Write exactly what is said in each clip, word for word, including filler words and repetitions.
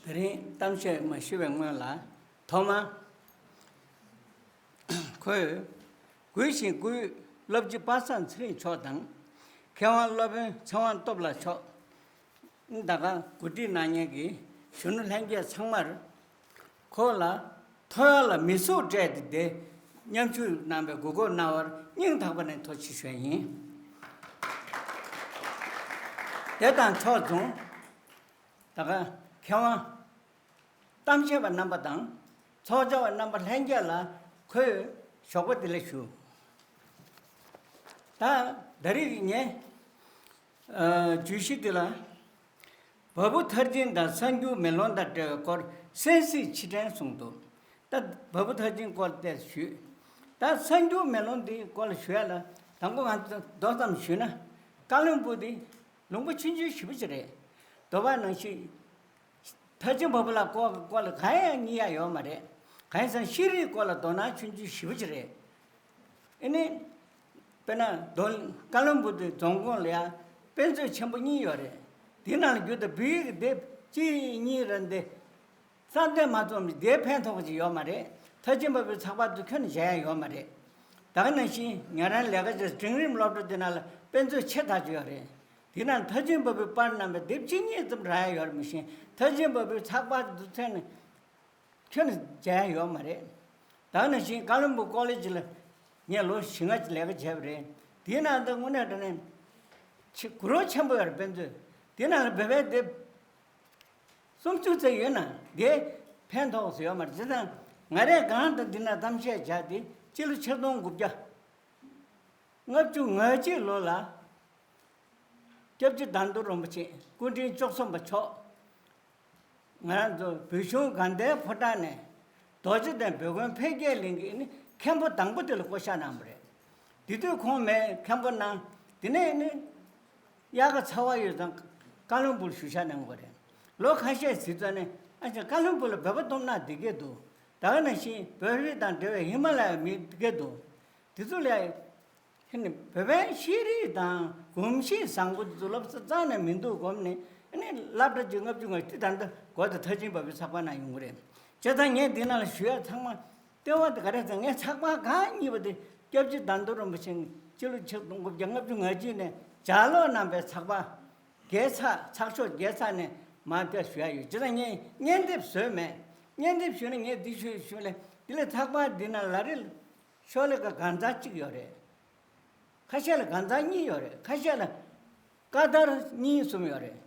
དེ་རིང་གཏམ་བཤད་མ་ཞུ་བའི་སྔོན་ལ། ཐོག་མར་ཁོས་གུས་ཤིང་བཀུར་འོས་སློབ་སྤྱི་པ་སངས་ཚེ་རིང་མཆོག་དང་། མཁས་དབང་སློབ་དཔོན་ཚེ་དབང་སྟོབས་ལགས་མཆོག་ད་ག་གོ་སྒྲིག་གནང་མཁན་གྱི་གཞོན་ནུ་ལྷན་རྒྱས་ཚང་མར། ཁོ་ལ་ཐོ་ཡོག་ལ་མི་གཟུགས་སྤྲད་དེ་དེ་མཉམ་ཞུགས་གནང་བའི་གོ་སྐབས་གནང་བར་སྙིང་ཐག་པ་ནས་ཐུགས་རྗེ་ཆེ་ཞུ་ཡ་ཡིན། དེ་དང་ཕྱོགས་མཚུངས། ད་ག་མཁས་དབང་གཏམ་བཤད་པ་རྣམ་པ་དང་ཚོགས་བཅར་བ་རྣམ་པ་ལྷན་རྒྱས་ལ་ཁོས་ཞོགས་པ་བདེ་ལེགས་ཞུ། ད་ད་རེས་ཀྱི་ངའི་ཨ་བརྗོད་གཞི་འདི་ལ། བ་སྤུ་ཐར་ཆེན་དང་གསར་འགྱུར་མེ་ལོང་དང་འབྲེལ་བའི་སྐོར་གསན་གཟིགས་ཕྱིར་དྲན་གསུངས་འདུག་ད་བ་སྤུ་ཐར་ཆེན་སྐོར་ཏོག་ཙམ་ཞུས། ད་གསར་འགྱུར་མེ་ལོང་འདིའི་སྐོར་ལ་ཞུ་ཡ་ལ་དང་པོ་ང་ཚོ་མདོ་ཙམ་ཞུས་ན། ཀ་བློན་སྦུག་འདི་ལུང་པ་ཆུང་ཆུང་ཞེ་པོ་ཅིག་རེད། འདོད་པ་ནང་བཞིན། ཐར་ཆེན་བ་སྤུ་ལ་སྐོར་སྐོར་ལ་གང་ཡང་རྙེད་ཡ་ཡོད་མ་རེད། གང་ཡིན་ཟེར་ན་ཤེས་རིག་སྐོར་ལ་དོ་སྣང་ཆུང་ཆུང་ཞེ་པོ་ཅིག་རེད། ཨེ་ནི། དཔེར་ན་རྡོ་ཀ་བློན་སྦུག་དེ་རྫོང་ཁོངས་ལ་ཡ་དཔེ་མཛོད་ཆེན་པོ་གཉིས་ཡོད་རེད། དེའི་ནང་ལ་བརྒྱུད་དེ་བོད་ཡིག་གི་དེབ་གཅིག་གཉིས་རེད་འདི། བསམ་གཏན་མ་རྩོམ་དེ་ཕན་ཐོགས་ཀྱི་ཡོད་མ་རེད། ཐར་ཆེན་བ་སྤུའི་ཚགས་པར་དུ་ཁྱོན་ནས་མཇལ་ཡ་ཡོད་མ་རེད། ད་ག་ནང་བཞིན་ང་རང་ལས་ཀ་བྱེད་འབྲིང་རིམ་སློབ་གྲྭ་དེ་ནང་ལ་དཔེ་མཛོད་ཆེ་ཐག་ཆོད་ཡོད་རེད། དེ་ནང་ཐར་ཆེན་བ་སྤུའི་པར་བསྣམས་པའི་དེབ་གཅིག་གཉིས་ཙམ་རག་ཡ་ཡོད་རེད། མི་ཤེས་ཐར་ཆེན་བ་སྤུའི་ཚགས་པར་དུ་ཐོན་ནས་ཁྱོན་ནས་མཇལ་ཡ་ཡོད་མ་རེད། ད་ག་ནང་བཞིན་ཀ་བློན་སྦུག་ཀོ་ལེ་ཇི་ལ་ངས་ལོ་བཞི་ལྔ་ཅིག་ལས་ཀ་བྱས་པ་རེད། དེའི་ནང་དུ་དངོས་གནས་དྲང་གནས་ཆེ་གུ་རུ་ཆེན་པོ་ཡོད་རེད། དཔེ་མཛོད་དེ་ནང་ལ་བོད་པའི་དེབ་སུམ་ཅུ་ཙམ་ཡོད་ན་དེ་ཕན་ཐོགས་སུ་ཡོད་མ་རེད། བྱས་ཙང་ང་རས་གང་ལྟར་འདི་ན་གཏམ་བཤད་བྱ་དེ་སྤྱི་ལོ་ཆིག་སྟོང་དགུ་བརྒྱ་ལྔ་བཅུ་ང་གཅིག་ལོ་ལ་སྐྱབས་རྗེ་དར་མདོ་རིན་པོ་ཆེ་སྐུ་ཕྲེང་བཅུ་གསུམ་པ་མཆོག་ང་རང་ཚོ་བོད་གཞུང་དགའ་ལྡན་ཕོ་བྲང་ནས་རྡོ་རྗེ་གདན་བོད་དགོན་འཕེལ་རྒྱས་གླིང་གི་ནི་མཁན་པོ་དང་པོ་དེ་ལ་བསྐོ་བཞག་གནང་བ་རེད། དེ་དུས་ཁོང་མེད་མཁན་པོ་གནང་། དེ་ནས་ནི། དབྱར་ཁ་ཚ་བ་ཡོད་ཙང་ཀ་བློན་སྦུག་ལ་བཞུགས་ཞག་གནང་དགོས་རེད། ལོ་ཁ་ཤས་ཟིན་ཙང་ནས་ཨ་ཅག་ཀ་བློན་སྦུག་ལ་བོད་པ་སྟོབས་ན་བསྡད་ཀྱི་འདུག་ད་ག་ནང་བཞིན་བོད་རིགས་དང་འབྲེལ་བའི་ཧི་མ་ལ་ཡའི་མི་བསྡད་ཀྱི་འདུག་དེ་ཚོ་ལ་ཧི་ནི་བོད་པའི་ཤེས་རིག་དང་གོམས་གཤིས་བཟང་པོ་དེ་ཚོ་སློབ་གསོ་རྩ་ནས་མི་འདུག་གོམས་ནས་ཨ་ནི་སློབ་གྲྭ་བཅུ་ལྔ་བཅུ་ང་བཅུ་ད་ལྟ་གོ་ད་ཐར་ཆེན་བ་སྤུའི་ཚགས་པར་ནང་ཡོང་གི་རེད། བྱས་ཙང་ངས་འདི་ནང་ལ་ཞུ་ཡ་ཚང་མ། ལྟེ་བ་དེ་ག་རེ་ཟེར། ངས་ཚགས་པར་གང་རྙེད་པ་དེ་སྐྱབས་རྗེ་དར་མདོ་རིན་པོ་ཆེ་སྤྱི་ལོ་ཆིག་སྟོང་དགུ་བརྒྱ་ལྔ་བཅུ་ང་གཅིག་ནས་ལྗགས་ཀློག་གནང་པའི་ཚགས་པར་རྒྱལ་ཚགས་ཚགས་ཤོག་རྒྱལ་ཚགས་ནས་མར་དེ་ཞུ་ཡ་ཡོད། བྱས་ཙང་ངས་སྙན་དེབ་བཟོས་མེད། སྙན་དེབ་ཞུས་ན་ངས་འདི་ཞུ་ཞུ་ལས་འདི་ལས་ཚགས་པར་འདི་ན་ལ་རེ་ཤོག་ལེ་ཀ་གང་ཚར་གཅིག་ཡོད་རེད། ཁ་ཤས་ལ་གང་ཚར་གཉིས་ཡོད་རེད། ཁ་ཤས་ལ་ཀ་དར་གཉིས་གསུམ་ཡོད་རེད།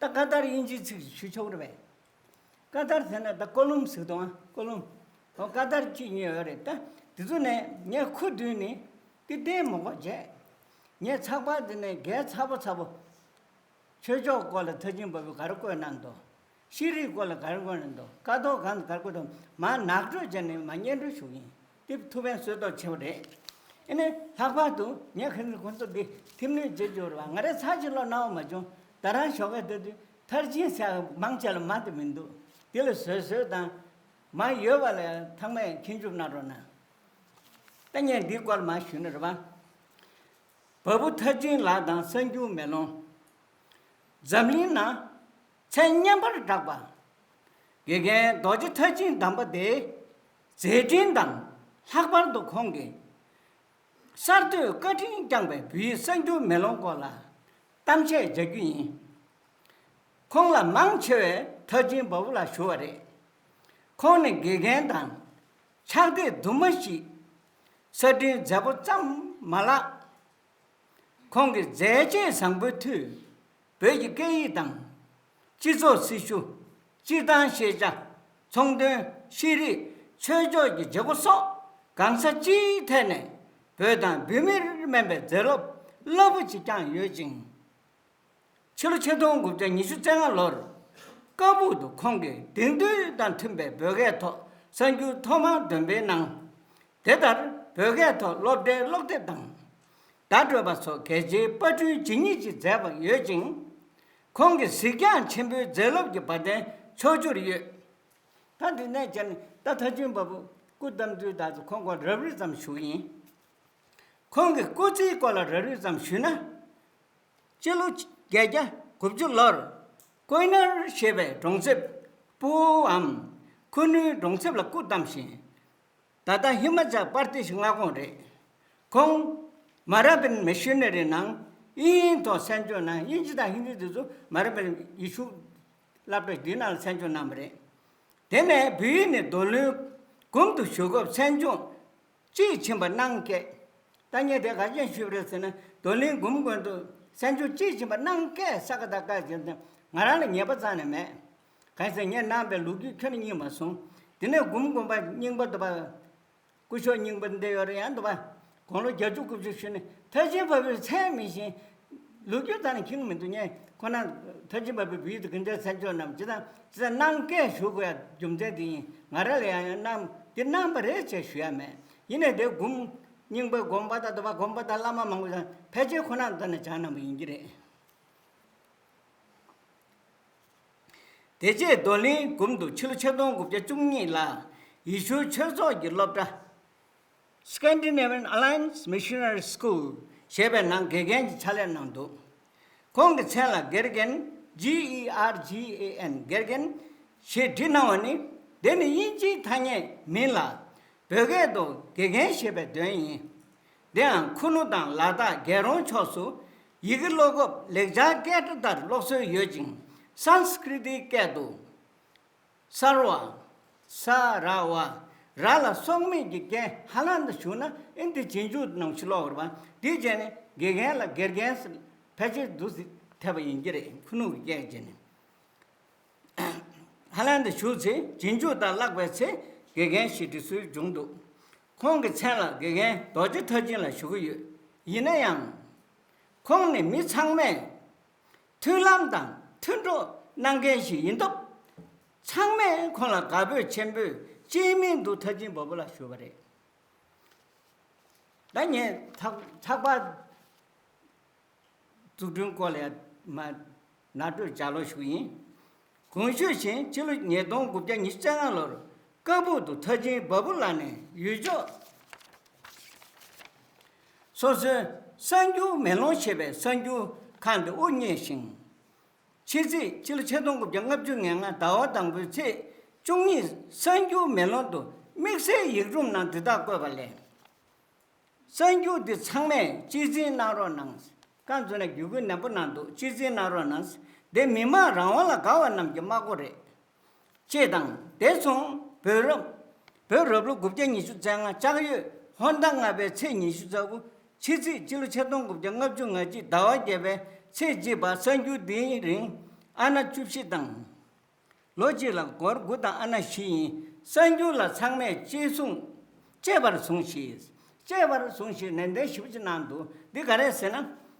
ད་ཀ་དར་དབྱིན་ཇིའི་ཚིག་ཞུ་ཆོག་རེད་པས། ཀ་དར་ཟེར་ན་ད་ཀོ་ལུམ་ཟེར་དང་ཀོ་ལུམ། ཨོ་ཀ་དར་གཅིག་གཉིས་ཡོད་རེད། ད་དེ་ཚོ་ནས་ངས་ཁུ་བསྡུས་ནས་དེ་བསྟན་མ་དགོས་བྱས། ངས་ཚགས་པར་འདི་ནས་རྒྱལ་ཚ་པོ་ཚ་པོ། ཆོས་ཕྱོགས་སྐོར་ལ་ཐར་ཆེན་བ་སྤུས་ག་རེ་བཀོད་གནང་འདུག་ཤེས་རིག་སྐོར་ལ་ག་རེ་བཀོད་གནང་འདུག་ཀ་ཐོག་གང་དུ་ག་རེ་བཀོད་འདུག་མར་ནག་བྲོས་བྱས་ནས་མར་སྙན་སྒྲོན་ཞུ་གི་ཡིན། དེ་ཐུགས་ཕན་གསོས་ཐོག་ཆེ་བ་རེད། ཨེ་ནས་ལྷག་པར་དུ་ངས་ཁ་སང་ཁོང་ཚོ་འདི་ཐིམ་ནུས་བྱེད་རྒྱུ་རེད་བ། ང་རས་ཚར་གཅིག་ཀློག་གནང་བ་མ་བྱུང་། ད་རང་ཞོགས་ཀས་ལྟ་དུས་མཐར་ཕྱིན་ཟེར་མང་ཆེ་ལ་མ་དེ་མི་འདུག་དེ་ལ་བཟོད་གསོལ་དང་། མ་ཡོད་པ་ལ་ཚང་མས་མཁྱེན་ཞུ་གནང་རོགས་གནང་། ད་ངས་འདིའི་སྐོར་མ་ཞུས་ན་རེད་བ། བ་སྤུ་ཐར་ཆེན་ལགས་དང་གསར་འགྱུར་མེ་ལོང་། འཛམ་གླིང་ན་མཚན་སྙན་པར་གྲགས་པ། དགེ་རྒན་རྡོ་རྗེ་ཐར་ཆེན་དམ་པ་དེའི་མཛད་འཕྲིན་དང་ལྷག་པར་དུ་ཁོང་གིས་གསར་གཏོད་བཀའ་དྲིན་བསྐྱངས་པའི་བོད་ཡིག་གསར་འགྱུར་མེ་ལོང་སྐོར་ལ་གཏམ་བཤད་བྱ་རྒྱུ་ཡིན། ཁོང་ལ་མང་ཆེ་བས་ཐར་ཆེན་བ་སྤུ་ལགས་ཞུ་བ་རེད། ཁོང་ནི་དགེ་རྒན་དང་ཕྱག་དེབ་དུ་མ་ཞིག་གསར་སྐྲུན་མཛད་པོ་ཙམ་མ་ལགས། ཁོང་གི་མཛད་རྗེས་བཟང་པོའི་མཐུས་བོད་ཀྱི་སྐད་ཡིག་དང་། སྤྱི་ཚོགས་སྲི་ཞུ། སྤྱིར་བཏང་ཤེས་བྱ། ཚོང་དོན། ཤེས་རིག་ཆོས་ཕྱོགས་ཀྱི་བྱེད་སྒོ་སོགས་གང་ས་ཅིའི་ཐད་ནས་བོད་དང་བོད་མིར་སྨན་པའི་མཛད་རླབས་རླབས་པོ་ཆེ་བསྐྱངས་ཡོད་ཅིང་། ཕྱི་ལོ་ཆིག་སྟོང་དགུ་བརྒྱ་ཉི་ཤུ་རྩ་ལྔ་ལོར་ཀ་སྦུག་ཏུ་ཁོང་གིས་དེང་དུས་དང་མཐུན་པའི་བོད་སྐད་ཐོག་གསར་འགྱུར་ཐོག་མར་འདོན་སྤེལ་གནང་། དེ་ལྟར་བོད་སྐད་ཐོག་སློབ་གྲྭའི་ཀློག་དེབ་དང་། བརྡ་སྤྲོད་པ་སོགས་གལ་ཆེའི་པར་སྐྲུན་ཇི་སྙེད་ཅིག་མཛད་པ་ཡོད་ཅིང་། ཁོང་གི་གཟིགས་རྒྱང་ཆེན་པོའི་མཛད་རླབས་ཀྱི་བར་དན་ཕྱོགས་བཅུར་ཡོད། ད་འདི་ནས་བྱས་ནས་ད་ཐར་ཆེན་བ་སྤུ་སྐུ་བལྟམས་དུས་ད་ཚོ་ཁོང་སྐོར་རབ་རིབ་ཙམ་ཞུ་གི་ཡིན། ཁོང་གི་སྐུ་ཚེའི་སྐོར་ལ་རབ་རིབ་ཙམ་ཞུས་ན། སྤྱི་ལོ་བརྒྱད་བརྒྱ་དགུ་བཅུ་ལོར་ཀོ་ནར་ཞེས་པའི་གྲོང་གསེབ་ པུའམ་ཁུ་ནུའི་གྲོང་གསེབ་ལ་སྐུ་བལྟམས་ཤིང་། ད་ལྟ་ཧི་མ་ཅལ་པར་དེ་ཤི་མངའ་ཁོངས་རེད། ཁོང་མ་ར་བིན་མི་ཤུ་ནེ་རི་ནང་དབྱིན་ཡིག་ཐོག་གསན་སྦྱོང་གནང་། དབྱིན་ཇི་དང་ཧིན་དི་དེ་ཚོ་མ་ར་བིན་ཡེ་ཤུ་སློབ་གྲྭ་འདི་ནང་ལ་གསན་སྦྱོང་གནང་བ་རེད། དེ་ནས་བོད་ཡིག་ནས་རྡོར་གླིང་དགོན་དུ་ཞུགས་སྐབས་གསན་སྦྱོང་གཅིག་ཕྱིན་པ་གནང་སྐད། ད་ངས་དེ་ག་རེ་ཞུས་པ་རེད་ཟེར་ན། རྡོར་གླིང་སྒོམ་དགོན་དུ་གསན་སྦྱོང་གཅིག་ཕྱིན་པ་གནང་སྐད་ས་ག་ཟླ་སྐད་ཟེར་ཏེ་ང་རང་ལ་ཉན་པ་རྩ་ནས་མེད། གང་ཟེར་ངས་གནང་པའི་ལོ་རྒྱུས་ཁྱོན་ནས་རྙེད་མ་སོང་། དེ་ནས་སྒོམ་དགོན་པ་རྙིང་པ་འདུག་པ། སྐུ་ཞབས་རྙིང་པ་འདི་ཡོད་རེད། ཡང་འདུག་པ། དགུང་ལོ་བརྒྱད་ཅུ་དགུ་བཅུ་ཞུ་ནས་ཐར་ཕྱིན་བ་སྤུའི་མཚན་མི་ཤེས། ལོ་རྒྱུས་རྩ་ནས་མཁྱེན་གྱི་མི་འདུག་ངས་ཁོ་ན་ཐར་ཕྱིན་བ་སྤུའི་བོད་ཡིག་ཏུ་ག་འདྲ་གསན་སྦྱོང་གནང་། ཇི་ལྟར་ཇི་ལྟར་གནང་སྐད་ཞུ་དགོས་ཡ་རྒྱུ་མཚན་དེ་ཡིན། ང་རང་ལ་ཡང་ཡང་གནང་། འདི་གནང་པ་རེད་ཅེས་ཞུ་ཡ་མེད། ཡིན་ནའི་དེ་སྒོམ་རྙིང་པའི་དགོན་པ་དང་འདུག་པ། དགོན་པ་དང་བླ་མ་མང་པོ་དང་ཕལ་ཆེར་ཁོ་ན་འདི་ནས་སྦྱངས་གནང་བ་ཡིན་གྱི་རེད། དེ་རྗེས་རྡོར་གླིང་སྒོམ་དུ་ཕྱི་ལོ་ཆིག་སྟོང་དགུ་བརྒྱ་བཅུ་གཉིས་ལ་ཡེ་ཤུའི་ཆོས་ཚོགས་ཀྱི་སློབ་གྲྭ་Scandinavian Alliance Missionary School ཞེས་པའི་ནང་དགེ་རྒན་གྱི་ཕྱག་ལས་གནང་འདུག་ཁོང་གི་མཚན་ལ་དགེ་རྒན། G E R G A N དགེ་རྒན་ཞེས་བྲིས་གནང་བ་ནི། དེ་ནི་དབྱིན་ཇིའི་ཐ་སྙད་མིན་ལ། བོད་སྐད་དུ་དགེ་རྒན་ཞེས་པའི་དོན་ཡིན། དེའང་ཁུ་ནུ་དང་ལ་དྭགས་རྒྱལ་རོང་ཕྱོགས་སུ་ཡི་གེ་ཀློག་སྐབས་ལེགས་སྦྱར་སྐད་སྒྲ་ལྟར་ཀློག་སྲོལ་ཡོད་ཅིང་། སཾསྐྲྀཏིའི་སྐད་དུ་སར་བ། ས་ར་བ། ར་ལ་སྲོག་མེད་ཀྱི་རྐྱེན་ཧ་ལམ་དུ་ཞུགས་ན་ཨིན་དེ་རྗེས་འཇུག་ནང་བཞིན་ཀློག་དགོས་པ། དེའི་རྗེས་ནས་དགེ་རྒན་ལ་དགེ་རྒན་ཟེར་ཕལ་ཆེར་འདུག་སེ་ཐེབས་པ་ཡིན་གྱི་རེད། ཁུ་ནུ་གི་སྐད་རྗེས་ནས། ཧ་ལམ་དུ་ཞུགས་ཚེ་རྗེས་འཇུག་དང་བཀླག་པའི་ཚེ་དགེ་རྒན་ཞེས་འབྲི་སྲོལ་བྱུང་འདུག་ཁོང་གི་མཚན་ལ་དགེ་རྒན་རྡོ་རྗེ་མཐར་ཕྱིན་ལ་ཞུ་གི་ཡོད། ཡིན་ན་ཡང་། ཁོང་ནི་མི་ཚང་མས་མཐུན་ལམ་དང་མཐུན་གྲོགས་གནང་མཁན་ཞིག་ཡིན་སྟབས། ཚང་མས་ཁོང་ལ་དགའ་འབོད་ཆེན་པོས་སྤྱིའི་མིང་དུ་མཐར་ཕྱིན་བ་སྤུ་ལ་ཞུ་བ་རེད། ད་ངས་ཚགས་ཚགས་པར་འཛུགས་སྐྲུན་སྐོར་ལ་ཡང་མ་ནག་ཁྲོད་ལྗགས་ཀློག་ཞུ་གི་ཡིན། གོང་ཞུས་བཞིན་ཕྱི་ལོ་ཉིས་སྟོང་དགུ་བརྒྱ་ཉི་ཤུ་རྩ་ལྔ་ལོར་ཀ་སྦུག་ཏུ་མཐར་ཕྱིན་བ་སྤུ་ལགས་ནས་ཡུལ་ཕྱོགས་སོ་སོའི་གསར་འགྱུར་མེ་ལོང་ཞེས་པའི་གསར་འགྱུར་ཁང་དུ་དབུ་བརྙེས་ཤིང་། ཕྱི་ཚེས་ཕྱི་ལོ་ཆིག་སྟོང་དགུ་བརྒྱ་ལྔ་བཅུ་ང་ལྔ་ཟླ་བ་དང་པོའི་ཚེས་བཅུ་གཉིས་གསར་འགྱུར་མེ་ལོང་དུ་དམིགས་བསལ་ཡིག་རུམ་ནང་འདི་དག་བཀོད་པ་ལས། གསར་འགྱུར་འདི་ཚང་མས་གཅེས་འཛིན་གནང་རོགས་གནང་། སྐབས་འཛོལ་ནས་བརྒྱུད་སྐུལ་ནན་པོ་གནང་འདུག་གཅེས་འཛིན་གནང་རོགས་གནང་། འདི་མི་དམངས་རང་དབང་ལ་དགའ་བ་རྣམས་ཀྱི་སྨྲ་སྒོ་རེད། ཅེས་དང་། དེ་མཚུངས་བོད་རབ། བོད་རབ་ལོ་དགུ་བརྒྱ་ཉི་ཤུ་རྩ་ལྔ་ལྕགས་ཡོས་ཧོར་ཟླ་ལྔ་པའི་ཚེས་ཉི་ཤུ་རྩ་དགུ། ཕྱི་ཚེས་སྤྱི་ལོ་ཆིག་སྟོང་དགུ་བརྒྱ་ལྔ་བཅུ་ང་གཅིག་ཟླ་བ་བརྒྱད་པའི་ཚེས་གཅིག་བར་གསར་འགྱུར་འདིའི་རིང་ཨ་ན་བཅུ་བཞི་དང་། ལོ་གཅིག་ལ་སྒོར་དགུ་དང་ཨ་ན་བཞི་ཡིན། གསར་འགྱུར་ལ་ཚང་མས་གཅེས་སྲུང་། གཅེས་པར་ཟུངས་ཤིག་གཅེས་པར་ཟུངས་ཤིག་ནན་ཏན་ཞེ་པོ་ཅིག་གནང་འདུག་འདི་ག་རེ་ཟེར་ན།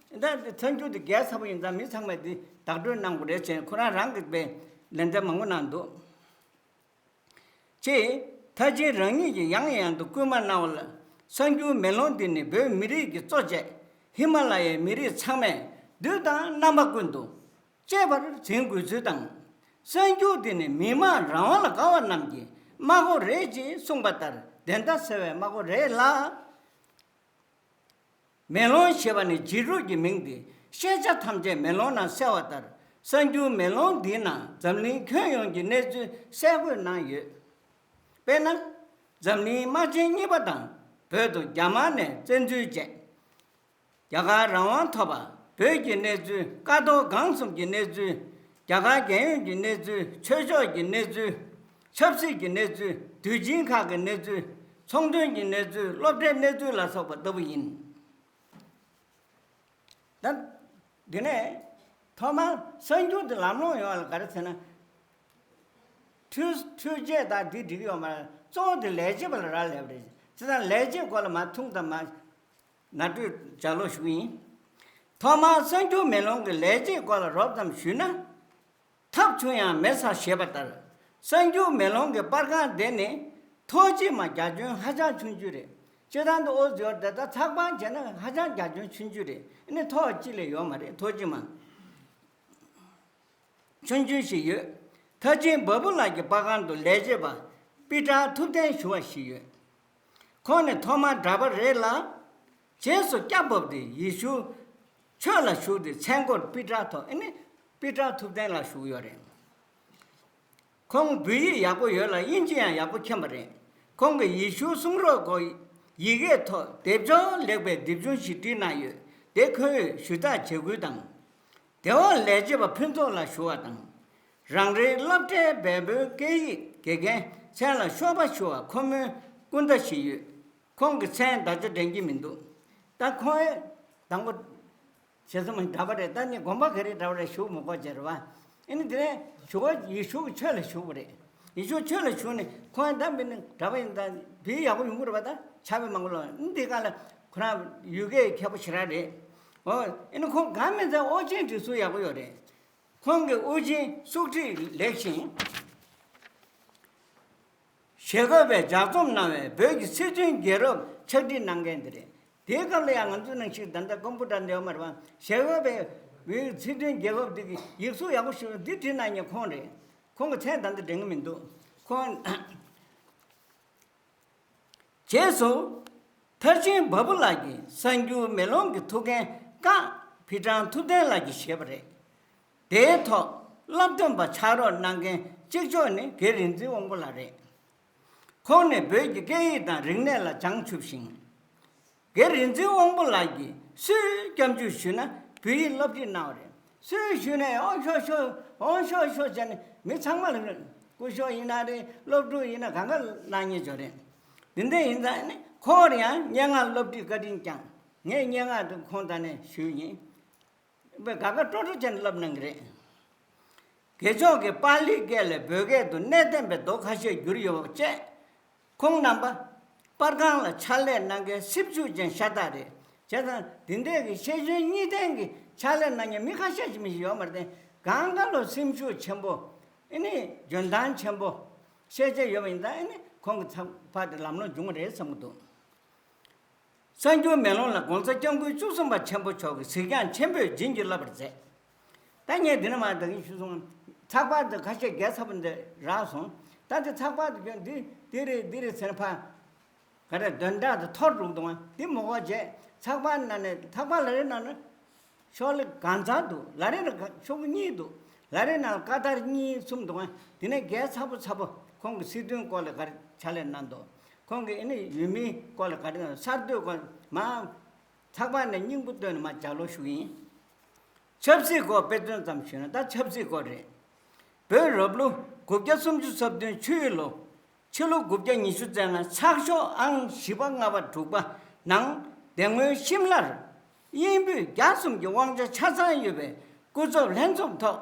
ད་འདི་གསར་འགྱུར་འདི་གལ་ཆེན་པོ་ཡིན་ཙང་མི་ཚང་མས་འདི་བདག་སྤྲོད་གནང་དགོས་རེད་ཅེས་ཁོ་རང་རང་གིས་དཔེ་ལན་འདེབས་མང་པོ་གནང་འདུག་ཅེས་མཐར་ཕྱིན་རང་ཉིད་ཀྱིས་ཡང་ཡང་དུ་སྐུལ་མ་གནང་བ་ལ། གསར་འགྱུར་མེ་ལོང་འདི་ནི་བོད་མི་རིགས་ཀྱི་གཙོ་བྱས་ཧི་མ་ལ་ཡའི་མི་རིགས་ཚང་མས་དུས་དང་རྣམ་པ་ཀུན་ཏུ་གཅེས་པར་འཛིན་དགོས་ཚུལ་དང་། གསར་འགྱུར་འདི་ནི་མི་དམངས་རང་དབང་ལ་དགའ་བ་རྣམས་ཀྱི་སྨྲ་སྒོ་རེད་ཅེས་གསུངས་པ་ལྟར་བདེན་མཐའ་གསལ་བའི་སྨྲ་སྒོ་རེད་ལ། མེ་ལོང་ཞེས་པ་ནི་རྗེས་འཇུག་གི་མིང་སྟེ། ཤེས་བྱ་ཐམས་ཅད་མེ་ལོང་ནང་གསལ་བ་ལྟར། གསར་འགྱུར་མེ་ལོང་འདིའི་ནང་འཛམ་གླིང་ཁྱོན་ཡོངས་ཀྱི་གནས་ཚུལ་གསལ་བཀོད་གནང་ཡོད། དཔེར་ན། འཛམ་གླིང་དམག་ཆེན་གཉིས་པ་དང་། བོད་དུ་རྒྱ་དམར་ནས་བཙན་འཛུལ་བྱས། རྒྱ་གར་རང་དབང་ཐོབ་པ། བོད་ཀྱི་གནས་ཚུལ། ཀ་རྡོར་སྒང་གསུམ་གྱི་གནས་ཚུལ། རྒྱ་གར་རྒྱལ་ཡོངས་ཀྱི་གནས་ཚུལ། ཆོས་ཕྱོགས་ཀྱི་གནས་ཚུལ། ཆབ་སྲིད་ཀྱི་གནས་ཚུལ། དུས་ཆེན་ཁག་གི་གནས་ཚུལ། ཚོང་དོན་གྱི་གནས་ཚུལ། སློབ་གྲྭའི་གནས་ཚུལ་ལ་སོགས་པ་ལྟ་བུ་ཡིན། ད། འདི་ནས། ཐོག་མར་གསར་འགྱུར་འདི་ལམ་ལྷོང་ཡོང་བ་ལ་ག་རེ་ཟེར་ན། འཕྲུལ་འཕྲུལ་ཆས་དང་འདི་འགྲིག་ཡོད་མ་རེད། གཙོ་བོ་དེ་ལས་བྱེད་པ་ལ་རག་ལས་པ་རེད། བྱས་ཙང་ལས་བྱེད་སྐོར་ལ་མར་ཐུང་དང་མར་ནག་ཁྲོད་ལྗགས་ཀློག་ཞུ་གི་ཡིན། ཐོག་མར་གསར་འགྱུར་མེ་ལོང་གི་ལས་བྱེད་སྐོར་ལ་རོབ་ཙམ་ཞུས་ན། ཐབས་བྱུང་ཡང་མེད་ས་ཞེས་པ་ལྟར། གསར་འགྱུར་མེ་ལོང་གི་པར་ཁང་དེ་ནི་ཐོག་གཅིག་མ་རྒྱ་ཁྱོན་ཧ་ཅང་ཆུང་ཆུང་རེད། སྤྱིར་བཏང་དུ་ཨོ་ཟེར་བ་དེ་ད་ཚགས་པར་བྱས་ན་ཧ་ཅང་རྒྱ་ཁྱོན་ཆུང་ཆུང་རེད། ཨ་ནི་ཐོག་གཅིག་ལས་ཡོད་མ་རེད། ཐོག་གཅིག་མ་ཆུང་ཆུང་ཞིག་ཡོད། མཐར་ཕྱིན་བ་སྤུ་ལགས་ཀྱི་པར་ཁང་དུ་ལས་བྱེད་པ་པི་ཏྲ་ཐུབ་བསྟན་ཞུ་བ་ཞིག་ཡོད། ཁོང་ནི་ཐོག་མར་གྲྭ་པ་རེད་ལ། རྗེས་སུ་སྐྱབས་བབས་ཏེ་ཡེ་ཤུ་ཆོས་ལ་ཞུགས་ཏེ་མཚན་སྐོར་པི་ཏྲ་ཐོབ། ཨ་ནི་པི་ཏྲ་ཐུབ་བསྟན་ལ་ཞུགས་ཡོད་རེད། ཁོང་བོད་ཡིག་ཡག་པོ་ཡོད་ལ་དབྱིན་ཇི་ཡང་ཡག་པོ་མཁྱེན་པ་རེད། ཁོང་གིས་ཡེ་ཤུ་གསུང་རོགས་སྐོར་ཡི་གེའི་ཐོག་སྡེབ་སྦྱོར་ལེགས་པའི་དེབ་ཆུང་ཞིག་བྲིས་གནང་ཡོད། དེ་ཁོང་ཡོད་ཞུ་དག་བྱེད་ཁུལ་དང་། དེ་འོག་ལས་བྱེད་པ་ཕུན་ཚོགས་ལགས་ཞུ་བ་དང་། རང་རེའི་སློབ་གྲྭའི་བལ་པོའི་སྐད་ཡིག་དགེ་རྒན་མཚན་ལ་ཤོག་པ་ཞུ་བ་ཁོ་མོའི་སྐུ་ཟླ་ཞིག་ཡོད། ཁོང་གི་མཚན་བརྡ་སྦྱོར་འགྲན་གྱི་མི་འདུག་ད་ཁོང་དང་པོ་བྱེད་ས་མ་འདྲ་པ་རེད། ད་ནི་དགོན་པ་ག་རེ་འདྲ་བ་རེད་ཞུ་མི་དགོས་ཅེས་རེད་བ། ཨ་ནི་དེ་ནས་ཞུ་བ་ཡི་ཞུ་གི་ཆོས་ལ་ཞུ་གི་རེད། ཡི་ཞུ་ཆོས་ལ་ཞུ་ནས་ཁོང་ད་མི་ནི་འདྲ་བ་ཡིན་ད་བི་ཡག་པོ་ཡོང་གི་རེད་བ། ད་ཆ་བའི་མང་པོ་ལ་ཨ་ནི་དེ་ག་ལ་ཁོ་རང་ཡུལ་སྐད་མཁས་པོ་ཞེ་དྲག་རེད། ཨོ་ཨ་ནི་ཁོང་ག་མིན་ཚེ་ཨོ་ཅན་འབྲི་སྲོལ་ཡག་པོ་ཡོད་རེད། ཁོང་གི་དབུ་ཅན་སུག་ཁྲིད་ལེགས་ཤིང་། ཞེ་འགོག་པས་ལྗགས་རྩོམ་གནང་བའི་བོད་ཀྱི་སི་ཁྲོན་རྒྱལ་རབས་ཕྱག་བྲིས་གནང་མཁན་དེ་རེད། དེའི་སྐབས་ལ་ཡང་ང་ཚོ་ནང་བཞིན་ད་ལྟ་ཀོམ་པུ་ཊར་འདི་ཡོད་མ་རེད་བ། ཞེ་འགོག་པས་བོད་ཀྱི་སི་ཁྲོན་རྒྱལ་རབས་འདི་གི་ཡིག་གཟུགས་ཡག་པོ་ཞིག་འདི་བྲིས་གནང་མཁན་ཁོང་རེད། ཁོང་གི་མཚན་ད་ལྟ་དྲན་གི་མི་འདུག་ཁོང་། རྗེས་སུ། མཐར་ཕྱིན་བ་སྤུ་ལགས་ཀྱིས་གསར་འགྱུར་མེ་ལོང་གི་ཐུགས་འགན་བཀག་ཕི་ཀྲང་ཐུབ་བསྟན་ལགས་ཀྱིས་བཞེས་པ་རེད། དེའི་ཐོག་སློབ་སྟོན་པ་ཕྱག་རོགས་གནང་མཁན་གཅིག་ལྕོགས་ནི་དགེ་རིག་འཛིན་དབང་པོ་ལགས་རེད། ཁོང་ནི་བོད་ཀྱི་སྐད་ཡིག་དང་རིག་གནས་ལ་བྱང་ཆུབ་ཤིང་། དགེ་རིག་འཛིན་དབང་པོ་ལགས་ཀྱིས་སུས་སྐྱབས་འཇུག་ཞུས་ན་བོད་ཡིག་སློབ་ཁྲིད་གནང་བ་རེད། སུས་ཞུས་ནས་འོང་ཤོག་ཤོག་འོང་ཤོག་ཤོག་བྱས་ནས་མི་ཚང་མ་ལ་སྐུ་ཞབས་ཡིན་ན་རེད། སློབ་ཕྲུག་ཡིན་ན་གང་ག་གནང་ཉེན་འབྱོར་རེད། འདི་འདྲ་ཡིན་ཙང་ནི་ཁོང་ཡང་སྙན་ངག་སློབ་ཁྲིད་བཀའ་དྲིན་བསྐྱངས། ངས་སྙན་ངག་དེ་ཁོང་དང་ནས་ཞུས་ཡིན། དཔེ་དགའ་དགའ་སྤྲོ་སྤྲོ་བྱས་ནས་བསླབ་གནང་གི་རེད། དགེ་སྦྱོང་གིས་པཱ་ལིའི་སྐད་ལས་བོད་སྐད་དུ་གནས་བརྟན་པའི་མདོ་ཁ་ཤས་བསྒྱུར་ཡོད་པ་བཅས། ཁོང་རྣམ་པ་པར་ཁང་ལ་ཕྱག་ལས་གནང་མཁན་སེམས་ཤུགས་ཅན་ཤ་སྟག་རེད། བྱས་ཙང་འདི་འདྲས་ཀྱི་ཤེས་འཇོན་གཉིས་ལྡན་གྱི་ཕྱག་ལས་གནང་མཁན་མི་ཁ་ཤས་ཤིག་མི་ཞིག་ཡོད་མ་རེད་དེ། གང་ག་ལོ་སེམས་ཤུགས་ཆེན་པོ། ཨེ་ནི་འཇོན་ཐང་ཆེན་པོ། ཤེས་བྱ་ཡོད་པ་ཡིན་ཙང་ཨེ་ནི་ཁོང་གི་ཚབ་ཕར་དེ་ལམ་ལྷོང་བྱུང་བ་རེད་བསམ་གྱི་འདུག་གསར་འགྱུར་མེ་ལོང་ལ་༸གོང་ས་༸སྐྱབས་མགོན་བཅུ་གསུམ་པ་ཆེན་པོ་མཆོག་གི་གཟིགས་རྒྱང་ཆེན་པོས་བྱིན་གྱིས་བརླབས་པར་མཛད། ད་ངས་འདི་ན་མ་ད་གིན་ཞུས་སོང་། ཚགས་པར་དུ་ཁ་ཤས་རྒྱལ་ཚ་པོ་འདི་རག་སོང་། ད་དེ་ཚགས་པར་དུ་སྐྱོན་འདི་འདི་རེད་འདི་རེད་ཟེར་ཕ། ག་རེ་དོན་དག་དུ་འཐོར་འགྲོ་འདུག་ཨ། འདི་མོ་བ་བྱས་ཚགས་པར་ནང་ནས་ཚགས་པར་ལ་རེ་ནང་ནས་ཤོག་ལེ་གང་ཚར་འདུག་ལ་རེ་ནང་ཤོག་གུ་གཉིས་འདུག་ལ་རེ་ནང་ཀ་དར་གཉིས་གསུམ་འདུག་ཨ། དེ་ནས་རྒྱལ་ཚ་པོ་ཚ་པོ་ཁོང་གི་སྲིད་དོན་སྐོར་ལ་ག་རེ་ཕྱག་ལས་གནང་འདུག་ཁོང་གི་ཨ་ནི་ཡུལ་མིའི་སྐོར་ལ་ག་རེ་གནང་འདུག་གསར་གཏོད་སྐོར་མ། ཚགས་པར་ནས་སྙིང་པོ་བཏོན་ནས་མ་ལྗགས་ཀློག་ཞུ་གི་ཡིན། ཆབ་སྲིད་སྐོར་དཔེ་སྟོན་ཙམ་ཞུས་ན་ད་ཆབ་སྲིད་སྐོར་རེད། བོད་རབ་ལོ་དགུ་བརྒྱ་སུམ་ཅུ་སོ་བདུན་ཆུ་ཡོས་ལོ། ཕྱི་ལོ་དགུ་བརྒྱ་ཉི་ཤུ་རྩ་ལྔ་ཚགས་ཤོག་ཨང་བཞི་པ་ལྔ་པ་དྲུག་པ་ནང་དེ་སྔོན་ཤིམ་ལར་དབྱིན་བོད་རྒྱ་གསུམ་གྱི་དབང་ཆ་ཆ་ཚང་ཡོད་པའི་སྐུ་ཚབ་ལྷན་ཚོགས་ཐོག་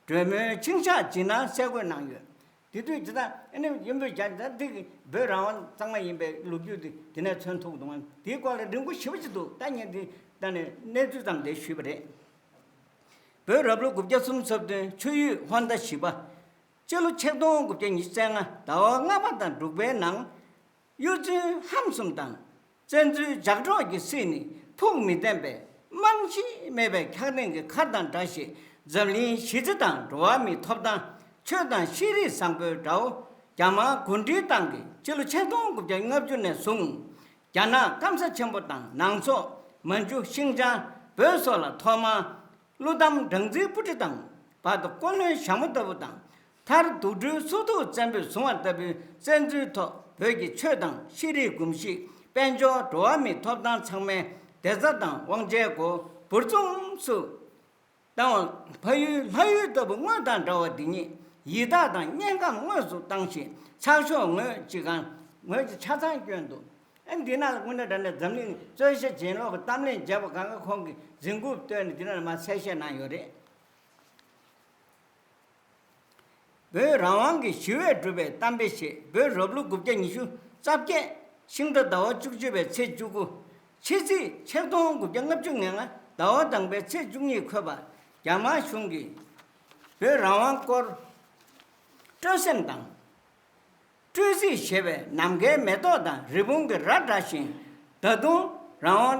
གྲོས་མོལ་ཆིངས་བཞག་ཇི་གནང་གསལ་བཀོད་གནང་ཡོད། དེ་དུས་ཇི་ལྟར་ཨ་ནི་ཡིན་པའི་རྒྱ་ད་འདི་གི་བོད་རང་དབང་གཙང་མ་ཡིན་པའི་ལོ་རྒྱུས་དེ་དེ་ནས་མཚོན་ཐུབ་འདུག་དེའི་སྐོར་ལ་རིང་པོ་ཞེ་པོ་ཅིག་འདུག་ད་ངས་འདི་ད་ནས་གནས་ཚུལ་ཙམ་དེ་ཞུས་པ་རེད། བོད་རབ་ལོ་དགུ་བརྒྱ་སུམ་ཅུ་སོ་བདུན་ཆུ་ཡོས་ཧོར་ཟླ་བཞི་པ། སྤྱི་ལོ་ཆིག་སྟོང་དགུ་བརྒྱ་ཉི་ཤུ་རྩ་ལྔ་ཟླ་བ་ལྔ་པ་དང་དྲུག་པའི་ནང་། གཡུ་རྫུན་ཧམ་གསུམ་དང་། བཙན་འཛུལ་ཇག་གྲོགས་ཀྱིས་སྲིད་ནས་ཕུགས་མི་བརྟན་པའི་རྨང་གཞི་མེད་པའི་འཁྱགས་ལྡན་གྱི་མཁར་དང་འདྲ་ཞིང་། འཛམ་གླིང་གཞི་རྩ་དང་འགྲོ་བ་མིའི་ཐོབ་ཐང་། ཆོས་དང་ཤེས་རིག་བཟང་པོའི་དགྲ་བོ་རྒྱ་དམར་གུང་ཁྲན་ཏང་གིས་སྤྱི་ལོ་ཆིག་སྟོང་དགུ་བརྒྱ་ལྔ་བཅུ་ནས་བཟུང་། རྒྱ་ནག་སྐམ་ས་ཆེན་པོ་དང་ནང་སོག་མན་ཇུ་ཤིང་ཅང་བོད་སོགས་ལ་ཐོག་མར་ཀླུ་དམ་སྦྲང་རྩིའི་སྤུ་གྲི་དང་བར་དུ་ཀོ་རློན་ཞྭ་མོ་ལྟ་བུ་དང་། མཐར་དུག་སྦྲུལ་སུ་ཐུག་བཙན་པོས་བཟུང་བ་ལྟ་བུའི་བཙན་འཛུལ་ཐོག་བོད་ཀྱི་ཆོས་དང་ཤེས་རིག་གོམས་གཤིས་དཔལ་འབྱོར་འགྲོ་བ་མིའི་ཐོབ་ཐང་ཚང་མའི་བདེ་རྩ་དང་དབང་ཆའི་སྒོ་འབུར་འཛོམས་སུ་བཏང་བ། ཕ་ཡུལ་ལྷ་ཡུལ་ལྟ་བུ་དངོས་དང་འདྲ་བ་འདི་ཉིད་ཡི་དྭགས་དང་དམྱལ་ཁམས་དངོས་སུ་བཏང་ཞིང་ཚགས་ཤོག་ངོས་གཅིག་གང་ངོས་ཀྱི་ཆ་ཚང་བསྐྱོན་འདུག་ཨ་འདི་ནང་ལ་དངོས་གནས་དྲང་གནས་འཛམ་གླིང་རྩོད་གཞི་གྱེན་ལོག་གི་གཏམ་གླེང་བྱས་པ་གང་ག་ཁོང་གིས་རྫུན་རྐུབ་བཏོན་ནས་འདི་ནང་ལ་མར་གསལ་བཤད་གནང་ཡོད་རེད། བོད་རང་དབང་གི་ཞི་བས་བསྒྲུབས་པའི་གཏམ་དཔེ་ཞེས་བོད་རབ་ལོ་དགུ་བརྒྱ་ཉི་ཤུ་རྩ་བརྒྱད་ཤིང་རྟ་ཟླ་བ་བཅུ་གཅིག་པའི་ཚེས་བཅུ་དགུ། ཕྱི་ཚེས་ཆིག་སྟོང་དགུ་བརྒྱ་ལྔ་བཅུ་ང་ལྔ་ཟླ་བ་དང་པའི་ཚེས་བཅུ་གཉིས་འཁོད་པ། རྒྱ་དམར་གཞུང་གིས་བོད་རང་དབང་སྐོར་སྤྲོ་སེམས་དང་། སྤྲོས་གཟིགས་ཞེས་པའི་ནམ་མཁའི་མེ་ཏོག་དང་རི་བོང་གི་རྭ་འདྲ་ཞིང་། ད་དུང་རང་དབང་།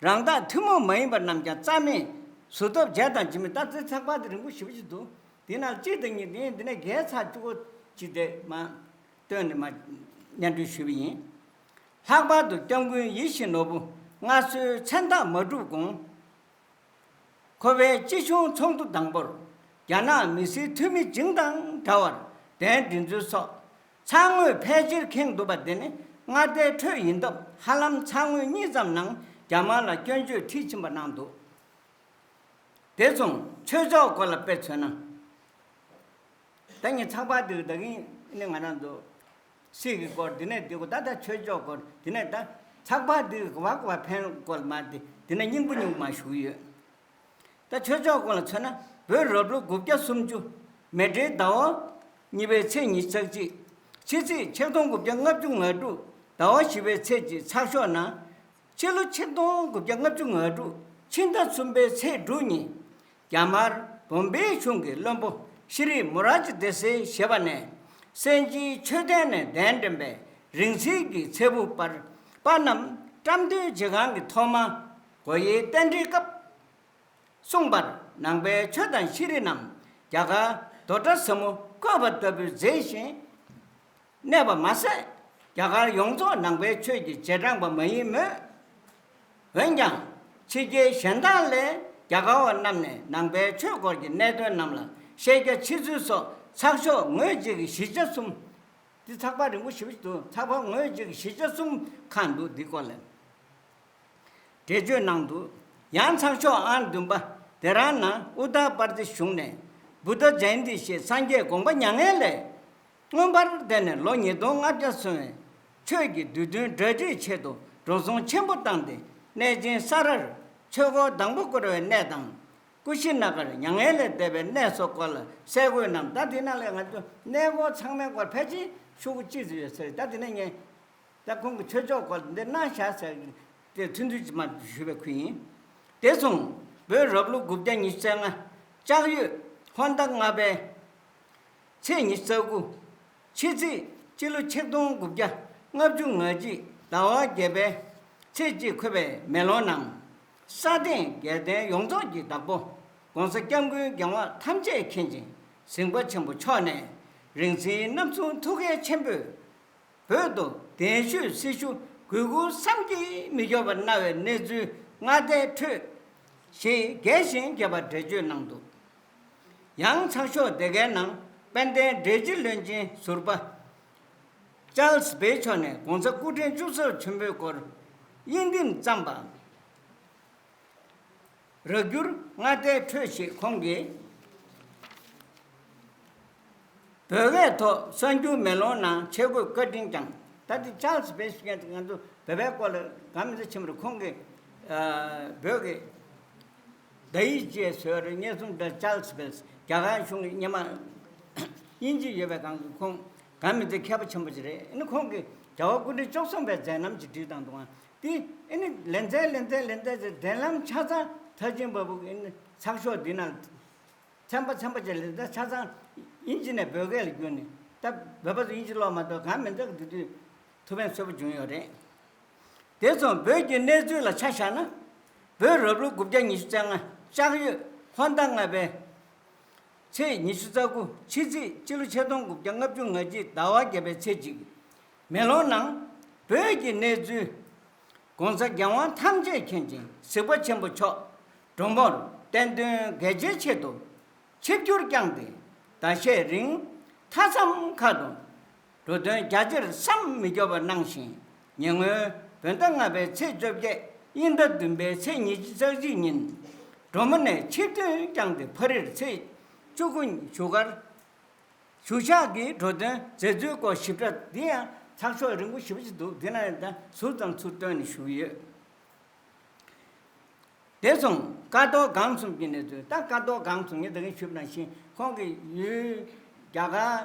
རང་བདག་ཐུན་མོང་མ་ཡིན་པ་རྣམས་ཀྱང་རྩ་མེད་བཟོ་ཐབས་བྱས་དང་བྱེད་མིན་ད་ལྟའི་ཚགས་པར་དེ་རིང་པོ་ཞེ་པོ་ཅིག་འདུག་དེ་ནང་གཅིག་དང་གཉིས་དེ་འདི་ནས་བརྒྱད་ཚར་བཅུ་གོ་གཅིག་དེ་མ་བཏོན་ནས་མ་སྙན་སྒྲོན་ཞུས་པ་ཡིན། ལྷག་པར་དུ་སྐྱབས་མགོན་ཡིད་བཞིན་ནོར་བུ་མངའ་གསོལ་མཚན་རྟགས་མ་གྲུབ་གོང་། ཁོ་པའི་སྐྱིད་གཤོངས་ཚོགས་འདུ་དང་པོར་རྒྱ་ནག་མི་སེར་འཐུས་མི་བྱིངས་དང་འདྲ་བར་ གདན་འདྲེན་ཚུལ་སོགས་ཚང་མས་ཕལ་ཆེར་མཁྱེན་འདུག་པ། དེ་ནི་མངའ་སྡེའི་ཁྲོད་ཡིན་སྟབས་ཧ་ལམ་ཚང་མས་གཉིས་ཙམ་ནང་རྒྱ་དམར་ལ་སྐྱོན་བརྗོད་མཐིལ་ཕྱིན་པ་གནང་འདུག། དེ་མཚུངས་ཆོས་ཕྱོགས་སྐོར་ལ་དཔེ་མཚོན་ན། ད་ངས་ཚགས་པར་འདི་ད་གིན་ནི་ང་རང་ཚོ་སྲིད་ཀྱི་སྐོར་འདི་ནས་འདི་གོ། ད་ལྟ་ཆོས་ཕྱོགས་སྐོར་འདི་ནས། ད་ཚགས་པར་འདི་གོ་བ་གོ་བ་ཕན་སྐོར་མ་འདི་འདི་ནས་སྙིང་པོ་སྙིང་པོ་མ་ཞུ་གི་ཡོད། ད་ཆོས་ཕྱོགས་སྐོར་ལ་མཚོན་ན། བོད་རབ་ལོ་དགུ་བརྒྱ་སུམ་ཅུ་མེ་སྤྲེལ་ཟླ་བ་གཉིས་པའི་ཚེས་ཉི་ཤུ་རྩ་གཅིག། ཕྱི་ཚེས་ཆིག་སྟོང་དགུ་བརྒྱ་ལྔ་བཅུ་ང་དྲུག་ཟླ་བ་བཞི་པའི་ཚེས་གཅིག་ཚགས་ཤོག་ནང་། ཕྱི་ལོ་ཆིག་སྟོང་དགུ་བརྒྱ་ལྔ་བཅུ་ང་དྲུག་ཕྱི་ཟླ་གསུམ་པའི་ཚེས་དྲུག་ཉིན། རྒྱ་དམར་བོམ་བེའི་གཞུང་གི་བློན་པོ་ཤྲི་མོ་རཱ་ཇི་དེ་སི་ཞེས་པ་ནས་སེམས་ཅན་ཆོས་ལྡན་ནས་གདན་འདྲེན་པའི་རིང་བསྲེལ་གྱི་ཚེ་ཕུག་པར་པ་རྣམས་བཀྲམ་སྟོན་བྱེད་སྒང་གི་ཐོག་མ་སྒོ་དབྱེའི་རྟེན་འབྲེལ་སྐབས་གསུངས་པར། ནང་པའི་ཆོས་དང་ཤྲི་རྣམས་རྒྱ་གར་རྡོ་གྲྭ་ཟབ་མོ་བཀོད་པ་ལྟ་བུའི་མཛེས་ཤིང་གནས་པ་མ་ཟད། རྒྱ་གར་ཡོངས་རྫོགས་ནང་པའི་ཆོས་ཀྱི་རྗེས་འབྲང་པ་མ་ཡིན་མོད། འོན་ཀྱང་ཕྱི་རྒྱལ་གཞན་དག་ལས་རྒྱ་གར་བ་རྣམས་ནས་ནང་པའི་ཆོས་སྐོར་གྱི་གནད་དོན་རྣམས་ལ་ཤེས་རྒྱ་ཆེ་ཚུལ་སོགས་ཚགས་ཤོག་ངོས་གཅིག་གི་བཞི་ཆ་གསུམ། འདི་ཚགས་པར་རིང་པོ་ཞེ་པོ་ཞིག་འདུག། ཚགས་པར་ངོས་གཅིག་གི་བཞི་ཆ་གསུམ་ཁག་འདུག། འདི་སྐོར་ལ་འགྲེལ་བརྗོད་གནང་འདུག། ཡང་ཚགས་ཤོག་ཨང་བདུན་པ་དེ་རང་ནང་ཨུ་ཏར་པར་དེ་ཤི་གཞུང་ནས་བུདྡྷ་ཇ་ཡན་ཏི་ཞེས་སངས་རྒྱས་དགོངས་པ་མྱ་ངན་ལས་མངོན་པར་བརྟེན་ནས་ལོ་ཉིས་སྟོང་ལྔ་བརྒྱ་སོང་བའི་ཆོས་ཀྱི་བསྡུས་དོན་གྲ་སྒྲིག་ཆེད་དུ་འགྲོ་སོང་ཆེན་པོ་བཏང་སྟེ། གནས་ཆེན་ས་རར་ཆོས་འཁོར་དང་པོ་བསྐོར་བའི་གནས་དང་། ཀུ་ཤི་ན་གར་མྱ་ངན་ལས་འདས་པའི་གནས་སོགས་སྐོར་ལ་གསལ་བཀོད་གནང་། ད་དེ་ནང་ལས་ང་ཚོ་གནས་སྐོར་ཚང་མའི་སྐོར་ཕལ་ཆེར་ཤོག་གུ་གཅིག་ཙམ་ཡོད་ས་རེད། ད་དེ་ནས་ངས་ད་ཁོང་གི་ཆོས་ཕྱོགས་སྐོར་འདི་གནང་བཞག་ཟེར་ཏེ་ཐུང་ཐུང་ཅིག་མར་ཞུས་པའི་ཁུལ་ཡིན། དེ་མཚུངས་བོད་རབ་ལོ་དགུ་བརྒྱ་ཉི་ཤུ་རྩ་ལྔ་ལྕགས་ཡོས་ཧོར་ཟླ་ལྔ་པའི་ཚེས་ཉི་ཤུ་རྩ་དགུ། ཕྱི་ཚེས་སྤྱི་ལོ་ཆིག་སྟོང་དགུ་བརྒྱ་ལྔ་བཅུ་ང་གཅིག་ཟླ་བ་བརྒྱད་པའི་ཚེས་གཅིག་འཁོད་པའི་མེ་ལོང་ནང་། ས་སྟེང་རྒྱལ་བསྟན་ཡོངས་རྫོགས་ཀྱི་བདག་པོ་༸གོང་ས་༸སྐྱབས་མགོན་རྒྱལ་བ་ཐམས་ཅད་མཁྱེན་ཅིང་གཟིགས་པ་ཆེན་པོ་མཆོག་ནས་རིང་བསྲེལ་རྣམ་གསུམ་ཐུགས་འགན་ཆེན་པོས། བོད་དུ་གདན་ཞུས་སྲི་ཞུ་གུས་བཀུར་བསམ་གྱིས་མི་ཁྱབ་པ་གནང་བའི་གནས་ཚུལ་མངའ་སྡེའི་ཁྲོད་ཞེས་རྒྱས་ཤིང་རྒྱས་པར་འགྲེལ་བརྗོད་གནང་འདུག། ཡང་ཚགས་ཤོག་དེ་གའི་ནང་དཔལ་ལྡན་འབྲས་སྤྱི་བློན་ཆེན་ཟུར་པ་ཅཱལ་སི་བེ་མཆོག་ནས་༸གོང་ས་སྐུ་ཕྲེང་བཅུ་གསུམ་པ་ཆེན་པོའི་སྐོར་དབྱིངས་བསྟིམ་བརྩམས་པ། རག་སྒྱུར་མངའ་སྡེའི་ཁྲོད་ཞེས་ཁོང་གིས་བོད་སྐད་ཐོག་གསར་འགྱུར་མེ་ལོང་ནང་ཆས་གོས་བཀའ་དྲིན་བསྐྱངས། ད་ལྟ་ཅཱལ་སི་བེ་ཞུ་མཁན་དེ་ང་ཚོ་བོད་པའི་སྐོར་ལ་གང་མི་ཚེ་ཆེན་པོར་ཁོང་གིས་ཨ་བོད་ཀྱི་ཟླ་ཡིག་ཅེས་ཟེར་བ་རེད། སྙན་རྩོམ་འདྲ་ཅཱལ་སི་བེ། རྒྱ་གར་གཞུང་གི་སྙན་མ་དབྱིན་ཇི་ཡོད་པའི་སྒང་གི་ཁོང་གང་མི་ཚེ་མཁས་པ་ཆེན་པོ་ཅིག་རེད། ཨ་ནི་ཁོང་གིས་རྒྱལ་བ་སྐུ་ཕྲེང་བཅུ་གསུམ་པའི་མཛད་རྣམ་ཅིག་བྲིས་བཏང་འདུག་ཨ། དེ་ཨ་ནི་ལེ་ཚན་ལེ་ཚན་ལེ་ཚན་ཅིག་འགྲན་ལམ་ཆ་ཚང་མཐར་ཕྱིན་པ་བུ་ཨ་ནི་ཚགས་ཤོག་འདི་ན་ཚན་པ་ཚན་པ་ཅིག་ལེ་ཚན་ཆ་ཚང་དབྱིན་ཇི་ནས་བོད་སྐད་ལ་བསྒྱུར་ནས། ད་བོད་པ་ཚོ་དབྱིན་ཇི་ཀློག་མ་གཏོགས་གང་མི་འདུག། དེ་དུས་ཐུགས་ཕན་གསོས་པོ་བྱུང་ཡོད་རེད། དེ་མཚུངས་བོད་ཀྱི་གནས་ཚུལ་ལ་ཆ་བཞག་ན། བོད་རབ་ལོ་དགུ་བརྒྱ་ཉི་ཤུ་རྩ་ལྔ་ལྕགས་ཡོས་ཧོར་ཟླ་ལྔ་པའི་ཚེས་ཉི་ཤུ་རྩ་དགུ། ཕྱི་ཚེས་སྤྱི་ལོ་ཆིག་སྟོང་དགུ་བརྒྱ་ལྔ་བཅུ་ང་གཅིག་ཟླ་བ་བརྒྱད་པའི་ཚེས་གཅིག། མེ་ལོང་ནང་བོད་ཀྱི་གནས་ཚུལ། ༸གོང་ས་རྒྱལ་དབང་ཐམས་ཅད་མཁྱེན་ཅིང་གཟིགས་པ་ཆེན་པོ་མཆོག་གྲོགས་མོར་བསྟན་དོན་གལ་ཆེའི་ཆེད་དུ་ཆིབས་བསྒྱུར་བསྐྱངས་ཏེ། ཟླ་ཤས་རིང་མཐའ་མཚམས་ཁག་ཏུ་འགྲོ་དོན་རྒྱ་ཆེར་བསམ་མི་ཁྱབ་པ་གནང་ཞིང་། ཉེ་སྔོན་བོད་ཟླ་ལྔ་པའི་ཚེས་བཅོ་བརྒྱད། དབྱིན་ཟླ་བདུན་པའི་ཚེས་ཉི་ཤུ་རྩ་གཅིག་ཉིན་གྲོགས་མོ་ནས་ཆིབས་ཐོན་བསྐྱངས་ཏེ་ཕ་རིར་ཚེས་བཅུ་དགུ་བཞུགས་སྒར་བཞུགས་ཞག་གི་འགྲོ་དོན་མཛད་ཚུལ་སྐོར་ཞིབ་ཕྲ། འདི་ཡང་ཚགས་ཤོག་རིང་པོ་ཞེ་པོ་ཅིག་འདུག། འདི་ན་ཡང་ད་ཟུར་ཙམ་ཚུར་བཏོན་ནས་ཞུ་གི་ཡོད། དེ་མཚུངས་ཀ་རྡོར་སྒང་གསུམ་གྱི་གནས་ཚུལ། ད་ཀ་རྡོར་སྒང་གསུམ་ངས་ད་གིན་ཞུས་པ་ནང་བཞིན་ཁོང་གི་ཡུལ་རྒྱ་གར་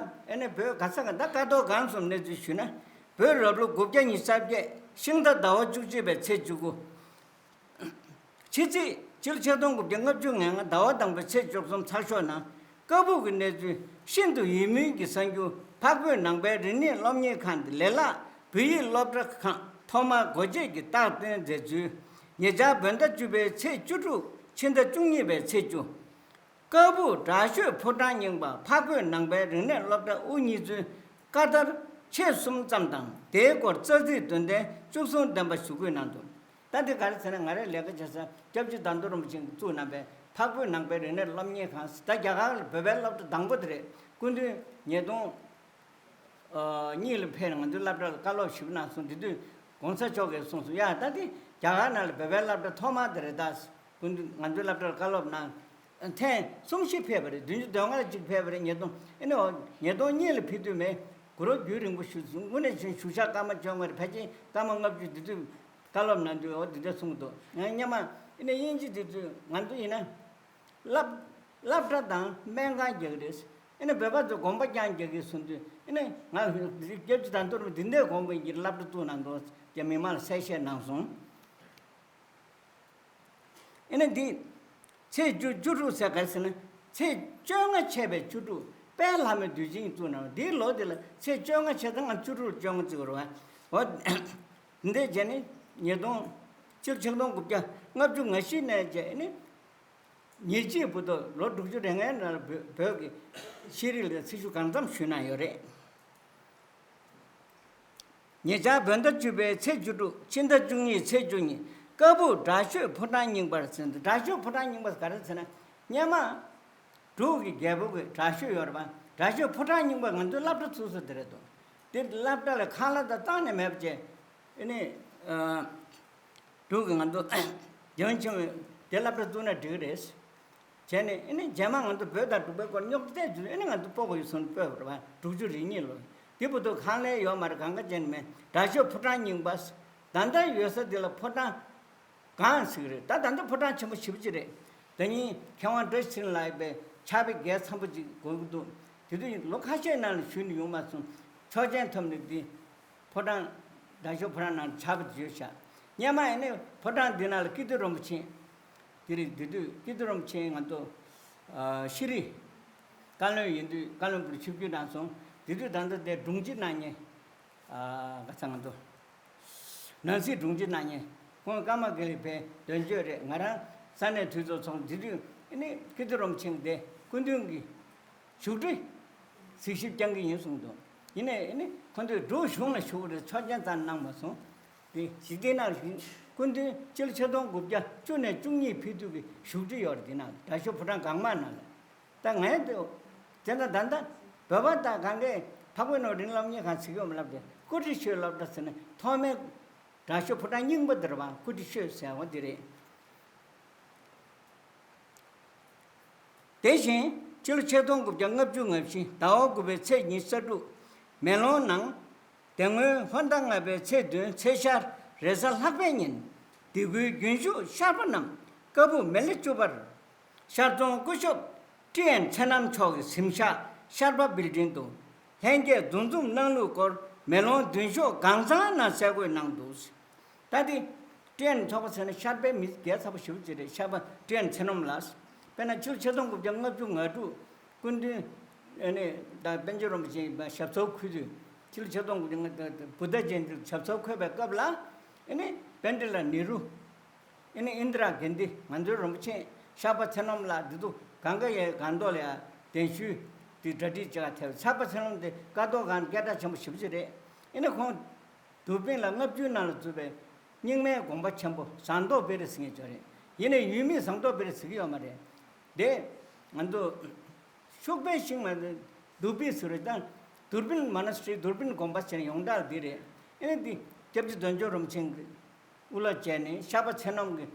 ཨ་ནི་བོད་ག་ས་ག། ད་ཀ་རྡོར་སྒང་གསུམ་གནས་ཚུལ་ཞུས་ན། བོད་རབ་ལོ་དགུ་བརྒྱ་ཉི་ཤུ་རྩ་བརྒྱད་ཤིང་རྟ་ཟླ་བ་བཅུ་གཅིག་པའི་ཚེས་བཅུ་དགུ། ཕྱི་ཚེས་སྤྱི་ལོ་ཆིག་སྟོང་དགུ་བརྒྱ་ལྔ་བཅུ་ང་ལྔ་ཟླ་བ་དང་པོའི་ཚེས་བཅུ་གསུམ་ཚགས་ཤོག་ནང་། ཀ་སྦུག་གི་གནས་ཚུལ་ཤིན་ཏུ་ཡིད་སྨོན་གྱི་གསར་འགྱུར། འཕགས་བོད་ནང་པའི་རིག་གནས་སློབ་གཉེར་ཁང་དེ་ལེ་ལག་བོད་ཡིག་སློབ་གྲྭ་ཁང་ཐོག་མར་སྒོ་འབྱེད་ཀྱི་རྟགས་སྟོན་མཛད་ཚུལ། ཉེ་ཆར་བོད་ཟླ་བཅུ་པའི་ཚེས་བཅུ་དྲུག་ཕྱི་ཟླ་བཅུ་གཉིས་པའི་ཚེས་བཅུ། ཀ་སྦུག་དྲག་ཤོས་ཕོ་བྲང་རྙིང་པ་འཕགས་བོད་ནང་པའི་རིག་གནས་སློབ་གྲྭ་དབུ་བརྙེས་ཚུལ། ཀ་དར་ཆེད་གསུམ་ཙམ་དང་། དེའི་སྐོར་རྩ་ཚིག་དོན་ཚན་བཅུ་གསུམ་ལྡན་པ་ཞུ་སྐུལ་གནང་འདུག། ད་འདི་ག་རེ་ཟེར་ན། ང་རའི་ལས་ཀ་བྱེད་ས་སྐྱབས་རྗེ་དར་མདོ་རིན་པོ་ཆེ་གིས་བཙུགས་གནང་པའི་འཕགས་བོད་ནང་པའི་རིག་གནས་སློབ་གཉེར་ཁང་། ད་རྒྱ་གར་ལ་བོད་པའི་སློབ་གྲྭ་དང་པོ་དེ་རེད། སྐུ་མདུན་ཉིས་སྟོང་ གཉིས་ལ་ཕེབས་ནས་ང་ཚོའི་སློབ་གྲྭ་ལ་བཀའ་སློབ་ཞུས་གནང་སོང་། དེ་དུས་གོང་ས་མཆོག་གིས་གསུངས་སོང་། ཡ་ད་དེ་རྒྱ་གར་ནང་ལ་བོད་པའི་སློབ་གྲྭ་ཐོག་མ་དེ་རེད། ད་སྐུ་མདུན་ང་ཚོའི་སློབ་གྲྭར་བཀའ་སློབ་གནང་། ཐེངས་གསུམ་བཞི་ཕེབས་པ་རེད། བདུན་ཅུ་དོན་ལྔ་ལ་གཅིག་ཕེབས་པ་རེད། ཉིས་སྟོང་ཨེ་ནི་ཉིས་སྟོང་གཉིས་ལ་ཕེབས་དུས་མེད། གུ་རུ་རྒྱུན་རིང་པོ་བཞུགས་སོང་། དངོས་གནས་བྱུང་བཞུགས་ཤག་སྐར་མ་བཅོ་ལྔ་རེད། ཕལ་ཆེར་སྐར་མ་ལྔ་བཅུ་དེ་དུས་བཀའ་སློབ་གནང་དུས་འོ་དེ་འདྲ་གསུངས་འདུག་ང་སྔོན་མ་ཨེ་ནི་དབྱིན་ཇི་དེ་དུས་ང་ཚོ་ཡིན་ན་སློབ་སློབ་གྲྭ་དང་སྨན་ཁང་རྒྱག་གི་རེད། ཨེ་ནི་བོད་པ་ཚོ་དགོན་པ་རྐྱང་རྒྱག་གི་གསུངས་དུས་ཨེ་ནི་ང་སྐྱབས་རྗེ་དོན་གྲུབ་འདི་འདྲའི་དགོངས་པ་ཡིན་གྱི་སློབ་གྲྭ་བཙུགས་གནང་འདུག་ཅེས་མི་མང་ལ་གསལ་བཤད་གནང་སོང་། ཨེ་ནི་འདི་ཚེས་བཅུ་བཅུ་དྲུག་ཟེར་ག་ཟེར་ན་ཚེས་བཅོ་ལྔ་ཆད་པའི་བཅུ་དྲུག་དཔལ་ལྷ་མོའི་དུས་ཆེན་བཙུགས་གནང་བ། འདིའི་ལོ་འདི་ལ་ཚེས་བཅོ་ལྔ་ཆད་ཙང་ང་བཅུ་དྲུག་བཅོ་ལྔ་བརྩི་དགོས་རེད་བ། འོ་འདི་འདྲ་བྱས་ནས་ཉིས་སྟོང་ཕྱི་ལོ་ཆིག་སྟོང་དགུ་བརྒྱ་ལྔ་བཅུ་ང་བཞི་ནས་བྱས་ནས་ཉེར་གཅིག་བར་དུ་ལོ་དྲུག་ཅུ་རེ་ལྔའི་ནང་ལ་བོད་བོད་ཀྱི་ཤེས་རིག་ལ་ཚེ་ཤུགས་གང་འཚམ་ཞུས་གནང་ཡོད་རེད། ཉེ་ཆར་བོད་ཟླ་བཅུ་པའི་ཚེས་བཅུ་དྲུག་ཕྱི་ཟླ་བཅུ་གཉིས་ཚེས་བཅུ་གཉིས་ཀ་སྦུག་དྲག་ཤོས་ཕོ་བྲང་རྙིང་པར་ཟེར་འདུག་དྲག་ཤོས་ཕོ་བྲང་རྙིང་པ་ག་རེ་ཟེར་ན་སྔོན་མ་འབྲུག་གི་རྒྱལ་པོ་གི་དྲག་ཤོས་ཡོད་རེད་པ། དྲག་ཤོས་ཕོ་བྲང་རྙིང་པ་ང་ཚོའི་སློབ་གྲྭ་ཚུགས་ས་དེ་རེད་འདུག་དེ་སློབ་གྲྭ་ལ་ཁང་གླ་དང་གཏན་ནས་མེད་པ་བྱས། ཨེ་ནི་འབྲུག་གི་ང་ཚོ་རྒྱལ་ཡོངས་ཆེན་མོའི་དེ་སློབ་གྲྭ་བཙུགས་ན་འགྲིག་གི་རེད། བྱས་ནས་ཨེ་ནི་རྗེས་མ་ང་ཚོ་བོད་དང་འབྲུག་པའི་སྐོར་རྙོག་དྲ་བརྒྱབ་དུས་ཨེ་ནི་ང་ཚོ་སྤོ་དགོས་ཡོད་སོང་སྤོས་པ་རེད་པ། དྲུག་ཅུ་རེ་གཉིས་ལོ། དེ་བར་དུ་ཁང་གླ་ཡོད་མ་རེད། གང་ག་བྱས་ནས་མེད། དྲག་ཤོས་ཕོ་བྲང་རྙིང་པ། ད་ལྟ་ཡོད་ས་དེ་ལ་ཕོ་བྲང་སྒང་ཟེར་གི་རེད། ད་ད་ལྟ་ཕོ་བྲང་ཆེན་པོ་ཞེ་པོ་ཅིག་རེད། ད་ཉིན་མཁས་དབང་བཀྲ་ཤིས་ཚེ་རིང་ལགས་པས་ཕྱག་དཔེ་རྒྱ་ཆེན་པོ་ཅིག་དགོས་ཀྱི་འདུག་དེ་དུས་ལོ་ཁ་ཤས་ནང་ལ་ཞུས་ནས་ཡོང་མ་སོང་། ཆོག་མཆན་ཐོབ་ནས་དེ་ཕོ་བྲང་དྲག་ཤོས་ཕོ་བྲང་ནང་ཕྱག་དཔེ་བརྗོད་བཞག་སྔོན་མ་ཡིན་ནའི་ཕོ་བྲང་འདི་ནང་ལ་ཀིརྟི་རིན་པོ་ཆེ། དེ་རིང་དེ་དུས་ཀིརྟི་རིན་པོ་ཆེ་ང་ཚོ་ཨ་ཤེས་རིག་བཀའ་བློན་ཡིན་དུས་བཀའ་བློན་སྦུག་ཆིབས་བསྒྱུར་གནང་སོང་། དེ་དུས་ད་ལྟ་དེ་དྲུང་ཆེ་གནང་མཁན། ཨ་ག་ཚ་ང་ཚོ་ནང་སྲིད་དྲུང་ཆེ་གནང་མཁན་ཁོང་ཀརྨ་དགེ་ལེགས་པའི་དོན་གཅོད་རེད། ང་རང་ས་གནས་དུས་ཚོད་ཚོགས་འདུ་དུས་ཨ་ནི་ཀིརྟི་རིན་པོ་ཆེ་དེ་སྐུ་མདུན་གྱི་བཞུགས་ཁྲི་གཟིགས་ཞིབ་བསྐྱང་གི་ཡིན་གསུངས་འདུག་ཡིན་ནའི་ཨ་ནི་ཁོང་ཚོས་འབྲུག་གཞུང་ལ་ཞུ་གི་རེད། ཆོག་མཆན་ཙམ་གནང་མ་སོང་། དེ་ཞིག་དེ་ནང་བཞིན་སྐུ་མདུན་སྤྱི་ལོ་ཆིག་སྟོང་དགུ་བརྒྱ་བཅུ་ནས་བཅུ་གཉིས་ཕེབས་དུས་ཀྱི་བཞུགས་ཁྲི་ཡོད་རེད། དེ་ནང་དྲག་ཤོས་ཕོ་བྲང་སྒང་མ་ནང་ལ། ད་ངས་འདི་དེ་ན་ད་ལྟ་བོད་པ་དང་གང་གས་འཕགས་པའི་ནོར་བུ་རིན་སློབ་གཉེར་ཁང་ཟེར་གྱི་ཡོད་མ་ལབ་དེ་ཀུ་ཤྲི་ཤོད་སློབ་གྲྭ་ཟེར་ནས་ཐོག་མའི་དྲག་ཤོས་ཕོ་བྲང་རྙིང་པ་འདིར་བ་ཀུ་ཤྲི་ཤོད་ཟེར་བ་འདི་རེད། དེ་བཞིན་ཕྱི་ལོ་ཆིག་སྟོང་དགུ་བརྒྱ་ལྔ་བཅུ་ང་བཞི་ཟླ་བ་དགུ་པའི་ཚེས་ཉི་ཤུ་རྩ་དྲུག་མེ་ལོང་ནང་། དེ་སྔོན་ལྷོ་ཟླ་ལྔ་པའི་ཚེས་བདུན་ཚེས་ཤར་རེས་གཟའ་ལྷག་པའི་ཉིན། སྡེ་ཁུལ་རྒྱུན་ཞུགས་ཤར་པ་རྣམས་ཀ་སྦུག་མེ་ལེ་བཅུ་པར། ཤར་རྫོང་སྐུ་ཞབས་ཀྲི་ཨན་ཚེ་རྣམ་མཆོག་གི་གཟིམ་ཤག་ཤར་པ་བིལ་ཌིང་དུ་ལྷན་རྒྱས་འདུ་འཛོམས་གནང་ལུགས་སྐོར་མེ་ལོང་མདུན་ཤོག་སྒང་གཙང་ནང་གསལ་བཀོད་གནང་འདུག་ད་དེ་ཀྲི་ཨན་ཚོགས་པ་ཟེར་ན་ཤར་པའི་མི་རྒྱལ་ཚ་པོ་ཞེ་པོ་ཅིག་རེད། ཤར་པ་ཀྲི་ཨན་ཚེ་རྣམ་ལགས། དཔེར་ན་ཕྱི་ལོ་ཆིག་སྟོང་དགུ་བརྒྱ་ལྔ་བཅུ་ང་དྲུག་སྐུ་མདུན་ཨ་ནི་ད་པཎ་ཆེན་རིན་པོ་ཆེ་ཞབས་སོར་འཁོད་དུས་ཕྱི་ལོ་ཆིག་སྟོང་དགུ་བརྒྱ་ལྔ་བཅུ་བུདྡྷ་ཇ་ཡན་ཏི་ཞབས་སོར་འཁོད་པའི་སྐབས་ལ་ཨ་ནི་པཎྜི་ཏ་ནེ་རུ། ཨ་ནི་ཨིན་དི་ར་གན་དྷི། ང་ཚོའི་རིན་པོ་ཆེ་ཤར་པ་ཚེ་རྣམ་ལགས་འདི་ཚོ་གང་ག་ཡའི་སྒང་ཏོག་ལ་ཡ་གདན་ཞུས་དེ་གྲ་སྒྲིག་བྱེད་ག་ཐེབས། ཤར་པ་ཚེ་རྣམ་དེ་ཀ་ཏོག་གང་སྐད་གྲགས་ཆེན་པོ་ཞེ་པོ་ཅིག་རེད། ཨ་ནི་ཁོང་དུར་སྦིན་ལ་ལྔ་བཅུའི་ནང་ལ་བཙུགས་པའི་རྙིང་མའི་དགོན་པ་ཆེན་པོ་ཟངས་མདོག་དཔལ་རི་ཟེར་མཁན་ཅིག་ཡོད་རེད། ཡིན་ནའི་ཡུལ་མིས་ཟངས་མདོག་དཔལ་རི་ཟེར་གྱི་ཡོད་མ་རེད། དེ་ང་ཚོ་ཤུག་པའི་ཤིང་མ་དུར་སྦིན་ཟེར་རེད། ད་དུར་སྦིན་མོ་ན་སི་ཊི་རི་དུར་སྦིན་དགོན་པ་ཟེར་ཡོངས་གྲགས་འདི་རེད། ཨ་ནི་འདི་སྐྱབས་རྗེ་དོན་གཅོད་རིན་པོ་ཆེ་གི་དབུ་བླ་བྱས་ནས་ཤར་པ་ཚེ་རྣམ་གྱི་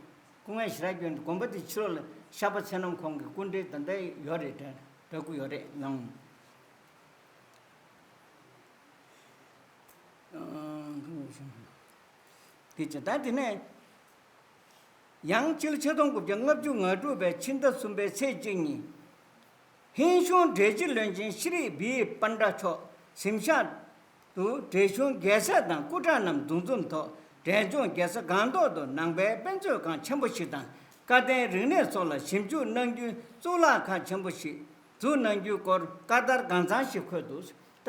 སྐུ་ངལ་ཞེ་དྲག་བསྐྱོན་ཏེ་དགོན་པ་དེའི་ཕྱི་ལོགས་ལ་ཤར་པ་ཚེ་རྣམ་ཁོང་གི་སྐུ་འདྲའི་ད་ལྟ་ཡོད་རེད། འདྲ་འདྲ་སྐུ་ཡོད་རེད་ལགས། དེ་ཅི་ད་དེ་ནས་ཡང་ཕྱི་ལོ་ཆིག་སྟོང་དགུ་བརྒྱ་ལྔ་བཅུ་ང་དྲུག་པའི་ཕྱི་ཟླ་གསུམ་པའི་ཚེས་གཅིག་ཉིན། ཧིན་གཞུང་འབྲས་སྤྱི་བློན་ཆེན་ཤྲི་བི་པཎྜ་མཆོག་གཟིམ་ཤག་ཏུ་འབྲས་གཞུང་རྒྱལ་སྲས་དང་སྐུ་དྲག་རྣམས་འདུ་འཛོམས་ཐོག་འབྲས་ལྗོངས་རྒྱལ་ས་སྒང་ཏོག་ཏུ་ནང་པའི་དཔེ་མཛོད་ཁང་ཆེན་པོ་ཞིག་དང་བཀའ་བསྟན་རིག་གནས་སོགས་ལ་ཞིབ་འཇུག་གནང་རྒྱུའི་གཙུག་ལག་ཁང་ཆེན་པོ་ཞིག་འཛུགས་གནང་རྒྱུའི་སྐོར་བཀའ་ལྟར་སྒང་གཙང་ཞིག་འཁོད་འདུག་ད་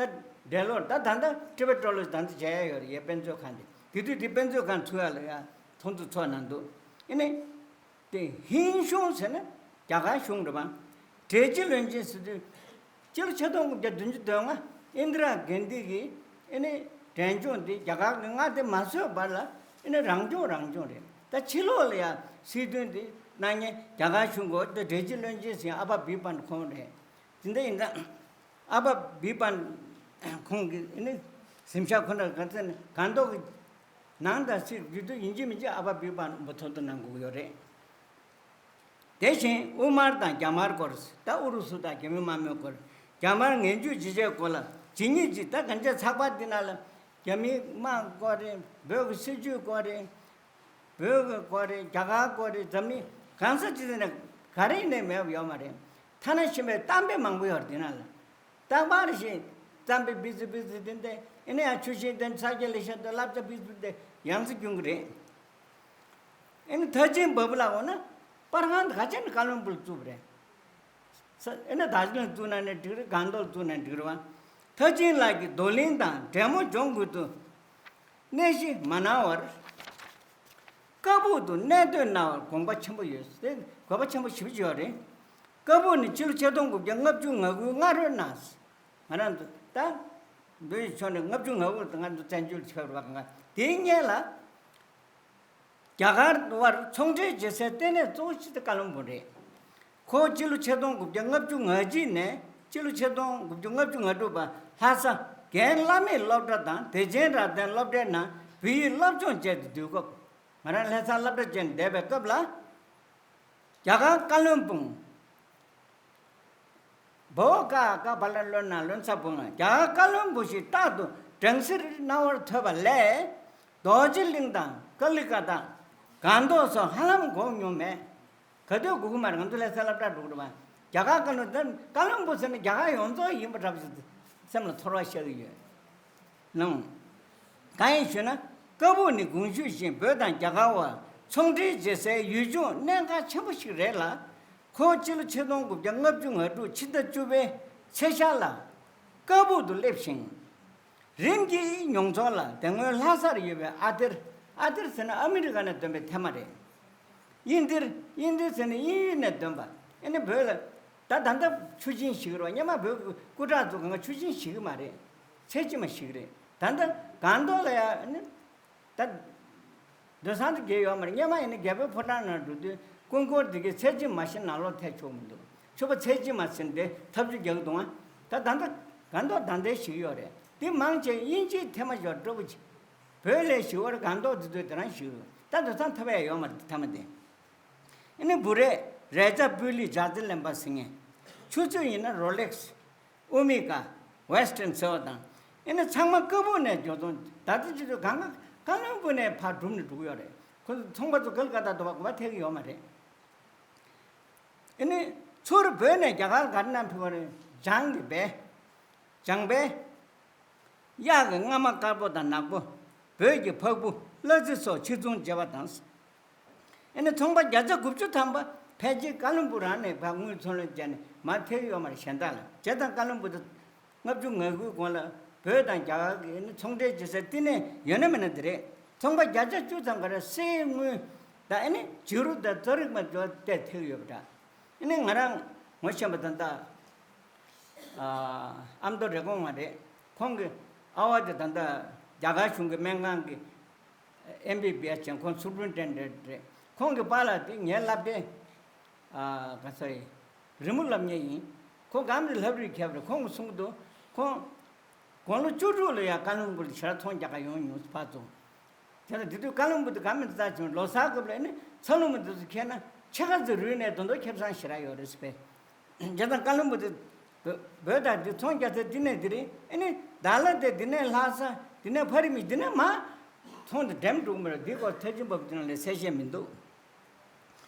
འབྲས་ལོར་ད་ད་ལྟ་ཊི་བེཊ་ཊོ་ལོ་ཇི་ད་ལྟ་མཇལ་ཡ་ཡོད་རེད། ཡ་དཔེ་མཛོད་ཁང་དེ་དེ་དུས་དེ་དཔེ་མཛོད་ཁང་ཚུགས་ཡ་ལ་ཡ་ཚོགས་འདུ་ཚོགས་གནང་འདུག་ཨ་ནི། དེ་ཧིན་གཞུང་ཟེར་ན་རྒྱ་གར་གཞུང་རེད་པ། འབྲས་སྤྱི་བློན་ཆེན་ཟེར་དུས་སྤྱི་ལོ་ཆིག་སྟོང་དགུ་བརྒྱ་བདུན་ཅུ་དོན་ལྔ་ཨིན་དི་ར་གན་དྷི་གིས་ཨ་ནི་འབྲས་ལྗོངས་འདི་རྒྱ་གར་གྱི་མངའ་སྡེ་མ་བཟོས་བར་ལ་ཨ་ནི་རང་སྐྱོང་རང་སྐྱོང་རེད། ད་ཕྱི་ལོགས་ལ་ཡང་སྲིད་དོན་འདི་གནང་མཁན་རྒྱ་གར་གཞུང་གི་འོག་ཏུ་འབྲས་སྤྱི་བློན་ཆེན་ཟེར་ཨ་པ་བི་པན་ཁོང་རེད། དེ་འདྲ་ཡིན་ཙང་ཨ་པ་བི་པན་ ཁོང་གིས་ཨ་ནི་གཟིམ་ཤག་ཁོ་ན་ག་ཚོད་ནས་གང་མདོག་གི་ནང་དང་ཕྱིར་རྒྱུད་དུ་ཡིན་གཅིག་མིན་གཅིག་ཨ་ཕ་བི་བ་འབུ་ཐོག་ཏུ་གནང་དགོས་ཀྱི་ཡོད་རེད། དེ་བཞིན་དབུ་དམར་དང་རྒྱ་དམར་སྐོར། ད་ཨུ་རུ་སུ་དང་རྒྱ་མི་དམག་མིའི་སྐོར། རྒྱ་དམར་ངན་ཇུས་ཇི་བྱས་སྐོར་ལ་ཇི་སྙེད་ཅིག་ད་གན་ཆ་ཚགས་པར་འདི་ནང་ལ་རྒྱ་མི་དམག་སྐོར་རེད། བོད་ཀྱི་སྲིད་ཇུས་སྐོར་རེད། བོད་ཀྱི་སྐོར་རེད། རྒྱ་གར་སྐོར་རེད། འཛམ་གླིང་གང་ས་ཅི་ཟེར་ན་ག་རེ་ནས་མེད་པ་ཡོད་མ་རེད། ཐ་ན་ཤི་བའི་གཏམ་དཔེ་མང་པོ་ཡོད་རེད་འདི་ནང་ལ། རྟག་པར་ཞིག་རྩམ་པའི་བི་ཙི་བི་ཙི་དེ་འདྲ་ཨེ་ནས་ཡང་ཆུ་ཤིང་དེ་ས་སྐྱ་ལེ་ཤ་དང་བསླབ་བྱ་བི་ཙི་དེ་ཡང་སེ་རྒྱུན་གྱི་རེད། ཨེ་ནས་ཐ་ཆེན་བ་བུ་ལ་འོ་ན་པར་ཁང་དེ་ག་ཅན་ཀ་ལོན་སྦུག་ལ་བཙུགས་པ་རེད། ས་ཨེ་ནས་དར་ཇི་ལིང་བཙུགས་ན་ནས་འགྲིག་རེད། སྒང་ཏོག་ལ་བཙུགས་ན་འགྲིག་རེད་བ། ཐ་ཆེན་ལགས་ཀྱིས་རྡོར་གླིང་དང་འབྲས་མོ་ལྗོངས་ཁུལ་དུ་གནས་གཞི་མ་གནང་བར། ཀ་སྦུག་ཏུ་གནས་སྡོད་གནང་བར་དགོངས་པ་ཆེན་པོ་ཡོད། དེ་དགོངས་པ་ཆེན་པོ་ཞེ་པོ་ཅིག་ཡོད་རེད། ཀ་སྦུག་ནི་སྤྱི་ལོ་ཆིག་སྟོང་དགུ་བརྒྱ་ལྔ་བཅུ་ང་དགུའི་སྔ་རོལ་ན། ང་རང་ཚོ་ད་བོད་ཀྱི་ཕྱོགས་ནས་ལྔ་བཅུ་ང་དགུ་དང་ང་ཚོ་བཙན་བྱོལ་ཆགས་རེད་བ། དེའི་སྔོན་ལ་རྒྱ་གར་དབར་ཚོང་འབྲེལ་བྱེད་སའི་ལྟེ་གནས་གཙོ་བོ་ཞིག་ཏུ་ཀ་ལོན་སྦུག་རེད། ཁོ་སྤྱི་ལོ་ཆིག་སྟོང་དགུ་བརྒྱ་ལྔ་བཅུ་ང་གཅིག་ནས་སྤྱི་ལོ་ཆིག་སྟོང་དགུ་བརྒྱ་ལྔ་བཅུ་ང་དྲུག་བར་ལྷ་ས་རྒན་བླ་མེད་སློབ་གྲྭ་དང་བདེ་ཆེན་རབ་བརྟན་སློབ་གྲྭའི་ནང་བོད་ཡིག་སློབ་སྦྱོང་བྱས་ཏེ་སྡོད་སྐབས། ང་རང་ལྷ་སར་སློབ་གྲྭ་བྱས་ནས་བསྡད་པའི་སྐབས་ལ། རྒྱ་གར་ཀ་བློན་སྦུག། བོ་ཀ་ཀ་བ་ལ་བློན་ན་བློན་ཚ་སྦུག་ན་རྒྱ་གར་ཀ་བློན་སྦུག་ཞིག་རྟག་ཏུ་སྦྲང་སེར་སྣང་བར་ཐོས་པ་ལས། རྡོ་རྗེ་གླིང་དང་ཀ་ལི་ཀ་དང་སྒང་ཏོག་སོགས་ཧ་ལམ་དགོངས་མྱོང་མེད། ག་དུས་སྒུག་གི་མ་རེད། ང་ཚོ་ལྷ་སར་སློབ་གྲྭ་འགྲོ་གི་རེད་བ། རྒྱ་གར་ཀ་བློན་ད་ཀ་བློན་སྦུག་ཟེར་ན་རྒྱ་གར་ཡོངས་རྫོགས་ཡིན་པ་འདྲ་པོ་ཞིག་སེམས་ལ་ཚོར་བ་ཤར་གི་ཡོད། ལགས། གང་ཡིན་ཞུས་ན། ཀ་སྦུག་ནི་གོང་ཞུས་བཞིན་བོད་དང་རྒྱ་གར་བར་ཚོང་འབྲེལ་བྱེད་སའི་ཡུལ་ལྗོངས་གནད་འགག་ཆེན་པོ་ཞིག་རེད་ལ། ཁོ་སྤྱི་ལོ་ཆིག་སྟོང་དགུ་བརྒྱ་ལྔ་བཅུ་ང་དྲུག་ཕྱི་ཟླ་བཅུ་པའི་ཚེས་ཤར་ལ་ཀ་སྦུག་ཏུ་སླེབས་ཤིང་། རིམ་གྱིས་མྱོང་ཚོར་ལ་དེ་སྔོན་ལྷ་སར་ཡོད་པའི་ཨ་ཏིར། ཨ་ཏིར་ཟེར་ན་ཨ་མི་རི་ཀ་ནས་ཐོན་པའི་ཐེ་མ་རེད། དབྱིན་ཏིར། དབྱིན་ཏིར་ཟེར་ན་དབྱིན་ཡུལ་ནས་ཐོན་པ། ཨ་ནི་བོད་ལ་ད་ད་ལྟ་ཆུ་ཆེན་ཞིག་རེད་བ། སྔོན་མ་བོད་ཀྱི་སྐུ་དྲག་ཚོ་གང་ག་ཆུ་ཆེན་ཞིག་མ་རེད། ཚལ་སྐྱིད་མ་ཞིག་རེད། ད་ལྟ་སྒང་ཏོག་ལ་ཡ་ཨ་ནི་ད་སྡོད་ས་དེ་རྒྱལ་ཡོད་མ་རེད། སྔོན་མ་ཡིན་ན་རྒྱལ་པོའི་ཕོ་བྲང་ནང་འགྲོ་དུས་སྐུ་འཁོར་དེ་གའི་ཚལ་སྐྱིད་མ་ཞིག་ནང་ལོགས་ཐལ་ཆོག་མི་འདུག་ཆུ་པ་ཚལ་སྐྱིད་མ་ཟེར་འདི་ཐབས་ཇུས་རྒྱག་གི་འདུག་ད་ད་ལྟ་སྒང་ཏོག་ད་ལྟའི་ཞིག་ཡོད་རེད། དེ་མང་ཆེ་དབྱིན་ཇིའི་ཐེ་མ་ཞོར་སྤྲོ་པོ་ཆེ། བོད་ལས་ཞི་བར་སྒང་ཏོག་དེ་ཚོས་དེ་རང་ཞིག་ད་དུང་ཚང་ཐོབ་ཡ་ཡོད་མ་རེད་ཐ་མ་དེ། ཨ་ནི་བུ་རས་རས་ཆ་སྤུས་ལེགས་ལྗགས་རྩེ་ལེན་པ་ཟེར་མཁན། ཆུ་ཚོད་ཡིན་ན་རོ་ལེགས། ཨོ་མི་ཀ། ཝེ་སི་ཊན་ཟེར་བ་དང་། ཨ་ནི་ཚང་མ་ཀ་སྦུག་ནས་འཇོག་དང་། ད་ལྟ་ཅི་ཚོད་གང་ག་ཀ་ལོན་སྦུག་ནས་ཕར་སྒྲུབ་ནས་འགྲོ་གི་ཡོད་རེད། ཁོ་ཚོ་ཚོང་པ་ཚོ་ག་ལ་ག་ད་དོ་བ་གོ་བ་ཐེག་གི་ཡོད་མ་རེད། ཨ་ནི་ཚུར་བོད་ནས་རྒྱ་གར་ག་རེ་ནང་ཕེབས་པ་རེད། ལྗང་གི་སྦལ། ལྗང་སྦལ། གཡག་གི་རྔ་མ་དཀར་པོ་དང་ནག་པོ། བོད་ཀྱི་ཕག་བུ་གླ་རྩི་སོགས་ཕྱིར་ཚོང་བྱེད་པ་དང་། ཨ་ནི་ཚོང་པ་བརྒྱ་ཆ་དགུ་བཅུ་ཐམ་པ་ཕལ་ཆེར་ཀ་ལོན་སྦུག་རང་ནས་ཕར་དངུལ་འཚོང་ལེན་བྱས་ནས་མར་ཐེག་ཡོད་མ་རེད་གཞན་དག་ལ། བྱས་ཙང་ཀ་ལོན་སྦུག་དེ་ལྔ་བཅུ་ང་དགུའི་གོང་ལ་བོད་དང་རྒྱ་གར་གྱི་ཨ་ནི་ཚོང་འབྲེལ་བྱེད་སའི་བསྟི་གནས་ཡོད་ན་མེད་ན་དེ་རེད། ཚོང་པ་བརྒྱ་ཆ་བཅུ་ཙམ་ག་རེ་གསེར་དངུལ་དང་ཨ་ནི་བྱུ་རུ་དང་རྩྭ་རིགས་མ་འཇོག་སྟེ་ཐེག་ཡོད་པ་འདྲ། ཨ་ནི་ང་རང་ངོ་ཤེས་པ་ད་ལྟ་ཨ་ཨ་མདོ་རེབ་གོང་མ་རེད། ཁོང་གི་ཨ་ཝ་དེ་ད་ལྟ་རྒྱ་གར་གཞུང་གི་སྨན་ཁང་གི་ཨེམ་བི་བི་ཨེས་ཅན་ཁོང་སུ་པར་ཌེན་ཌེན་ཊི་རེད། ཁོང་གི་པཱ་ལགས་དེ་ངའི་སློབ་གྲྭའི་ཨ་ག་ས་རེད། རི་མོ་སློབ་གཉེར་ཡིན། ཁོང་གང་མི་ལབ་རེས་ཁྱབ་རེད། ཁོང་གིས་གསུང་གི་འདུག་ཁོང་དགུང་ལོ་བཅུ་དྲུག་ལ་ཡང་ཀ་ལོན་སྦུག་ལ་ཞེ་དྲག་ཚོང་རྒྱག་ག་ཡོང་མྱོང་ཕར་ཚུར། དེ་ལ་དེ་དུས་ཀ་ལོན་སྦུག་དེ་ག་མི་འདྲ་ཅིག་ལོ་གསར་སྐབས་ལ་ཨ་ནི་ཚ་ལུ་མི་འདི་ཚོ་ཁྱེར་ན་ཕྱེད་ཀ་ཙམ་རུལ་ནས་དོན་དུ་ཁེ་བཟང་ཞེ་དྲག་ཡོད་རེད་ཟེར་བས། བྱས་ཙང་ཀ་ལོན་སྦུག་དེ་བོད་བོད་དང་དེ་ཚོང་རྒྱག་ས་དེ་ནས་དེ་རིང་ཨ་ནི་ད་ལ་དེ་དེ་ནས་ལྷ་ས་དེ་ནས་ཕ་རི་མི་དེ་ནས་མ་ཚོང་དེ་འགྲེམས་འགྲོ་གི་མ་རེད། དེ་སྐོར་ཐ་ཆེན་བ་བུ་དེ་ནང་ལ་གསལ་བཤད་མི་འདུག་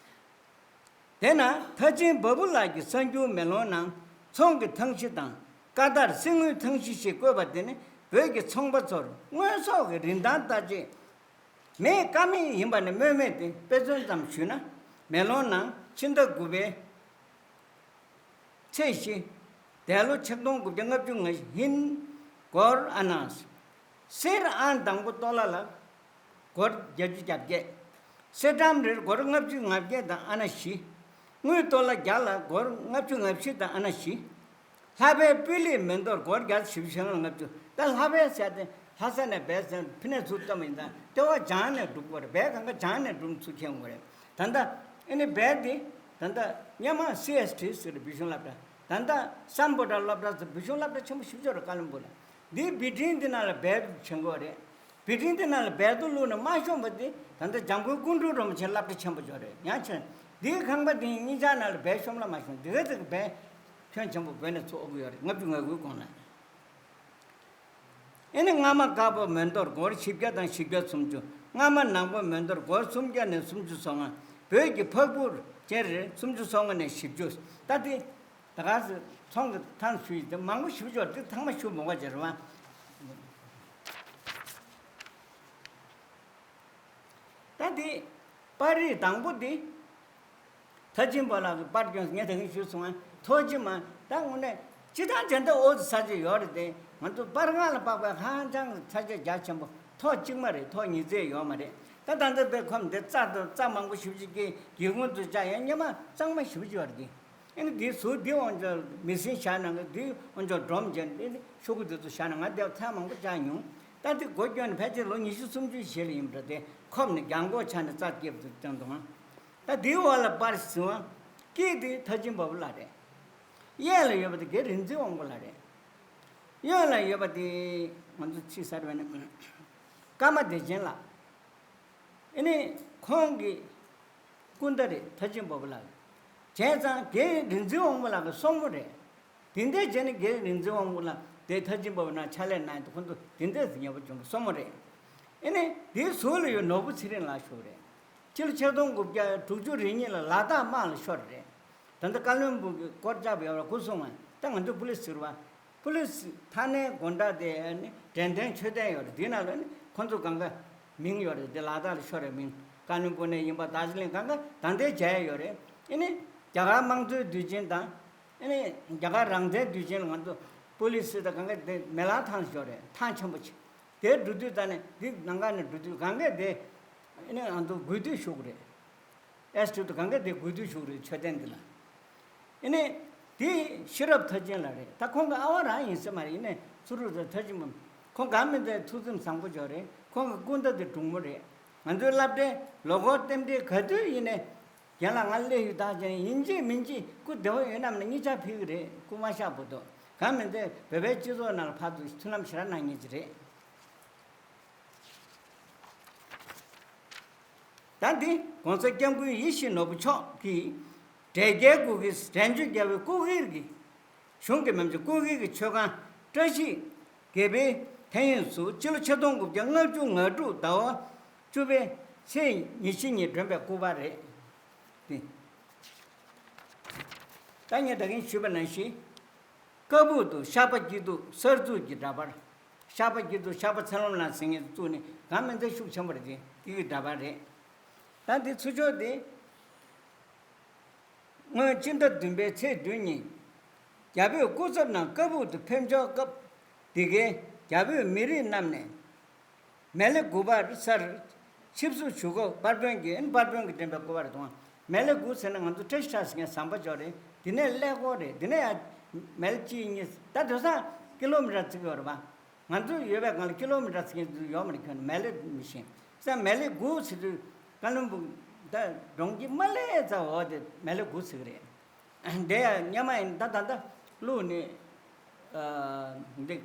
དེས་ན་ཐ་ཆེན་བ་བུ་ལགས་ཀྱི་གསར་འགྱུར་མེ་ལོང་ནང་ཚོང་གི་ཐང་གཞི་དང་ཀ་དར་གསེར་དངུལ་ཐང་གཞི་ཞེས་བཀོད་པ་དེ་ནི་བོད་ཀྱི་ཚོང་པ་ཚོར་དངོས་ཟོག་གི་རིན་ཐང་ལྟ་ཆེད་མེད་ཀ་མེད་ཡིན་པ་ནི་སྨོས་མེད་དེ། དཔེ་མཚོན་ཙམ་ཞུས་ན་མེ་ལོང་ནང་ཕྱི་ཟླ་དགུ་པའི་ཚེས་བཞི། འདས་ལོ་ཆིག་སྟོང་དགུ་བརྒྱ་ལྔ་བཅུ་ང་བཞི་ཧིན་སྒོར་ཨ་ན་གསེར་ཨང་དང་པོ་ཏོ་ལ་ལ་སྒོར་བརྒྱད་ཅུ་གྱ་བརྒྱད། གསེར་ཊམ་རེར་སྒོར་ལྔ་བཅུ་ང་བརྒྱད་དང་ཨ་ན་བཞི། དངུལ་ཏོ་ལ་བརྒྱ་ལ་སྒོར་ལྔ་བཅུ་ང་བཞི་དང་ཨ་ན་བཞི། ལྷ་བལ་སྤུས་ལེགས་མེ་ཏོག་སྒོར་བརྒྱ་བཞི་བཅུ་ཞེ་ལྔ་ལ་ལྔ་བཅུ། ད་ལྷ་བལ་ཟེར་ཏེ་ལྷ་ས་ནས་བལ་ཟེར་ཕི་ནས་ཚུར་བཏོན་པ་ཡིན་ཙང་ལྟེ་བ་ལྗང་ནས་སྒྲུབ་དགོས་རེད། བལ་གང་ག་ལྗང་ནས་སྒྲུབ་ཚུར་ཁྱེར་དགོས་རེད། ད་ལྟ་ཨ་ནི་བལ་འདི་ད་ལྟ་སྔོན་མ་སི་ཨེས་ཊི་ཟེར་བོད་གཞུང་སློབ་གྲྭ། ད་ལྟ་སམ་བྷོ་ཊ་སློབ་གྲྭ་ཟེར་བོད་གཞུང་སློབ་གྲྭ་ཆེན་པོ་ཞིག་ཡོད་རེད་ཀ་ལོན་སྦུག་ལ། འདིའི་བི་ཏྲིན་འདི་ནང་ལ་སྦལ་བྱེད་དགོས་རེད། བི་ཏྲིན་འདི་ནང་ལ་སྦལ་དུ་བླུགས་ནས་མ་ཤོང་པ་དེ་ད་ལྟ་འཇམ་མགོན་ཀཽཎ་གྲུབ་རིན་པོ་ཆེ་སློབ་གྲྭ་ཆེན་པོ་འཇོག་རེད། ཡང་ཆེ་འདིའི་ཁང་པ་འདིའི་གཉིས་ཆ་ནང་ལ་སྦལ་ཤོང་ལ་མ་ཤོང་འདི་ག་ཙིག་སྦལ་ཁྱོན་ཆེན་པོ་བོད་ནས་འཚོ་ཨོ་གི་ཡོད་རེད། ལྔ་བཅུ་ང་དགུའི་གོང་ལ། ཨེ་ནི་སྔ་མ་དཀར་པོ་མོན་དོར་སྒོར་བཞི་བརྒྱ་དང་བཞི་བརྒྱ་སུམ་ཅུ། སྔ་མ་ནག་པོ་མོན་དོར་སྒོར་སུམ་བརྒྱ་ནས་སུམ་ཅུ་སོ་ལྔ། བོད་ཀྱི་ཕག་བུར་ཅན་རེད། སུམ་ཅུ་སོ་ལྔ་ནས་བཞི་བཅུ། ད་དེ་ད་ག་སེ་ཚོང་གི་ཐང་ཞུ་ཡི་དེ་མང་པོ་ཞུ་ཆོག་དེ་ཚང་མ་ཞུ་མི་དགོས་ཅེས་རེད་བ། ད་དེ་པར་རིས་དང་པོ་དེ། ཐར་ཕྱིན་པ་ལགས་ཀྱི་པར་སྐྱོན་ངས་ད་གིན་ཞུས་སོང་ང་། ཐོག་གཅིག་མ་ད་དངོས་གནས་སྤྱི་བཏང་དེ་འདྲ་འོ་ཙི་ས་ཆ་ཡོད་རེད་དེ། ང་ཚོ་པར་སྒང་ལ་དཔག་པའི་ཧང་ཅང་གི་ས་ཆ་རྒྱ་ཆེན་པོ་ཐོག་གཅིག་མ་རེད། ཐོག་ཉིས་བརྩེགས་ཡོད་མ་རེད། ད་ད་ལྟ་དེ་ཁོམ་དེ་རྩྭ་དང་རྩྭ་མང་པོ་ཞེ་པོ་ཅིག་གི་སྒེའུ་ཁུང་དུ་བཅག་ཡང་སྙེ་མ་གཙང་མ་ཞེ་པོ་ཅིག་ཡོད་རེད་དེ། ཨ་ནི་དེའི་ཟུར་འདི་དབང་ཆ་མི་སེར་བཞག་ན་འདི་དབང་ཆ་སྒྲོམ་བྱས་ནས་ཤོག་གུ་དེ་ཚོ་བཞག་ན་ང་དེ་ཚར་མང་པོ་བཅག་མྱོང་། ད་དེ་སྒོ་སྐྱོན་ནས་ཕལ་ཆེར་ལོ་ཉི་ཤུ་སུམ་ཅུ་ཞིག་ལ་ཡིན་པ་འདྲ། དེ་ཁོམ་ནས་རྒྱང་སྒོ་ཆགས་ནས་རྩྭ་སྐྱེས་པ་དེ་བསྟན་འདུག་ཨང་། ད་དེའི་འོག་ལ་པར་ཟིན་བ་སྐྱིད་དེ་ཐར་ཕྱིན་པ་པོ་ལགས་རེད། གཡས་ལ་ཡོད་པ་དེ་རྒན་རིག་འཛིན་དབང་པོ་ལགས་རེད། གཡོན་ལ་ཡོད་པ་དེ་ང་ཚོ་ཕྱི་གསར་བའི་ནི་ཀརྨ་བདེ་ཆེན་ལགས། ཨེ་ནི་ཁོང་གི་སྐུ་ཟླ་རེད། ཐར་ཕྱིན་པ་པོ་ལགས། བྱས་ཙང་རྒན་རིག་འཛིན་དབང་པོ་ལགས་ཀྱི་སྲུ་མོ་རེད། དེ་འདྲ་བྱས་ནས་རྒན་རིག་འཛིན་དབང་པོ་ལགས་དེ་ཐར་ཕྱིན་པ་པོ་ནང་ཕྱག་ལས་གནང་དུས་ཁོང་ཚོ་དེ་འདྲ་ཉེ་པོ་བྱུང་གི་སྲུ་མོ་རེད། ཨེ་ནི་དེའི་ཟུར་ལ་ཡོད་ནོར་བུ་ཚེ་རིང་ལགས་བཞུགས་རེད། ཕྱི་ལོ་ཆིག་སྟོང་དགུ་བརྒྱ་དྲུག་ཅུ་རེ་གཉིས་ལ་ལ་དྭགས་དམག་ལ་ཤོར་རེད། ད་ལྟ་བཀའ་བློན་སྦུག་གི་སྐོར་རྒྱབ་ཡོད་ར་སྐུ་སྲུང་བ་ད་ང་ཚོ་པུ་ལི་སི་ཟེར་བ། པུ་ལི་སི་ཐ་ནའི་དགོན་བདག་དེ་ནི་དྲན་རྟེན་མཆོད་རྟེན་ཡོད་རེད། དེའི་ནང་ལ་ནི་ཁོང་ཚོ་གང་ག་མིང་ཡོད་རེད། དེ་ལ་དྭགས་ལ་ཤོར་བའི་མིང་། བཀའ་བློན་སྦུག་ནས་ཡིན་པ་དར་ཇི་ལིང་གང་ག་ད་ལྟའི་མཇལ་ཡ་ཡོད་རེད། ཨེ་ནི་རྒྱ་གར་དམངས་གཙོའི་དུས་ཆེན་དང་། ཨེ་ནི་རྒྱ་གར་རང་བཙན་དུས་ཆེན་ལ་ང་ཚོ་པུ་ལི་སི་དང་གང་ག་དེ་མེ་ལག་ཐང་ཤོར་རེད། ཐང་ཆེན་པོ་ཆེ། དེ་འགྲོ་དུས་ད་ནི་འདི་ནང་ག་ནས་འགྲོ་དུས་གང་ག་དེ་ཨེ་ནི་ང་ཚོ་དགོས་དུས་ཞུགས་རེད། ཨེ་སི་ཊི་དུ་གང་ག་དེ་དགོས་དུས་ཞུགས་རེད། མཆོད་རྟེན་འདི་ལ། ཨེ་ནས་དེ་ཤེས་རབ་མཐར་ཕྱིན་ལགས་རེད། ད་ཁོང་གི་ཨ་བ་རང་ཡིན་ས་མ་རེད། ཡིན་ནས་ཚུ་རུ་རེད་མཐར་ཕྱིན་པ། ཁོང་གང་མིན་ཚད་ཐུགས་སེམས་བཟང་པོ་ཅིག་རེད། ཁོང་གི་སྐུ་ཟླ་དེ་གྲུང་མོ་རེད། ང་ཚོའི་སློབ་གྲྭའི་ལོ་འཁོར་རྟེན་འབྲེལ་ག་དུས་ཡིན་ནས་རྒན་ལགས་ང་སླེབས་ཡོད་ད་ཅན་ཡིན་གཅིག་མིན་གཅིག་སྐུ་བདེ་པོ་ཡོད་ནམ་ན་གཉིས་ཆ་ཕུལ་གི་རེད། སྐུ་མ་གཤགས་བར་དུ། གང་མིན་ཚད་བོད་པའི་སྤྱི་ཚོགས་ནང་ལ་ཕར་ཚུར་མཐུན་ལམ་ཞེ་དྲག་གནང་མཁན་ཅིག་རེད། ད་འདི་༸གོང་ས་༸སྐྱབས་མགོན་ཡིད་བཞིན་ནོར་བུ་མཆོག་གིས་འབྲས་རྒྱལ་དགུ་གི་རས་ཆུང་རྒྱལ་པོའི་སྐུ་སྒེར་གྱི་གཞུང་གི་མི་མཇུག་སྐུ་སྒེར་གྱི་མཆོད་ཁང་བཀྲ་ཤིས་དགེ་འཕེལ་ཐའེ་ཡུན་སུ་སྤྱི་ལོ་ཆིག་སྟོང་དགུ་བརྒྱ་ལྔ་བཅུ་ང་དྲུག་ཟླ་བ་བཅུ་པའི་ཚེས་ཉི་ཤུ་ཉིན་སྒྲོན་པའི་སྐུ་པར་རེད། འདི་ད་ངས་ད་གིན་ཞུས་པ་ནང་བཞིན། ཀ་སྦུག་ཏུ་ཤར་པ་སྐྱིད་སྡུག་གསར་འཛུགས་ཀྱི་འདྲ་པར། ཤར་པ་སྐྱིད་སྡུག་ཤར་པ་ཚེ་རིང་ལགས་ཟེར་མཁན་བཙུགས་ནས་གང་མིན་ཚད་ཤུགས་ཆེན་པོ་རེད། དེ་དེ་གི་འདྲ་པར་རེད། ད་འདི་ཚུར་ཕྱོགས་དེ། སྔོན་སྤྱི་ཟླ་བདུན་པའི་ཚེས་བདུན་ཉིན། རྒྱ་བོད་སྐུ་ཚབ་རྣམས་ཀ་སྦུག་ཏུ་ཕེབས་འབྱོར་སྐབས། འདི་གའི་རྒྱ་བོད་མི་རིགས་རྣམས་ནས། མེ་ལེ་དགུ་པར་སར་ཆིབས་བསུ་ཞུ་སྐབས་པར་དཔོན་གྱིས་ཨན་པར་དཔོན་གྱིས་འདྲེན་པའི་སྐུ་པར་དང་། མེ་ལེ་དགུ་ཟེར་ན་ང་ཚོ་བཀྲ་ཤིས་ཁྲ་ཟེར་མཁན་ཟམ་པ་ཅོག་རེད། དེ་ནས་ཀླད་ཀོར་རེད། དེ་ནས་ཡང་མེ་ལེ་གཅིག་གཉིས་ད་དེང་སང་ཀི་ལོ་མི་ཊར་བརྩི་གི་ཡོད་རེད་པ། ང་ཚོ་ཡོད་པའི་སྒང་ལ་ཀི་ལོ་མི་ཊར་བརྩི་མཁན་ཡོད་མ་རེད། ཁྱོད་མེ་ལེ་མི་ཤེས་ས། མེ་ལེ་དགུ་ཟེར་དུས་ཀ་ལོན་སྦུག་ད་གྲོང་ཁྱེར་མ་ལེ་ཙ་འོག་དེ་མེ་ལེ་དགུ་ཟེར་གི་རེད། འདི་ཡང་སྔོན་མ་ཡིན་ད་ད་ལྟ་བླུགས་ནས་འདི་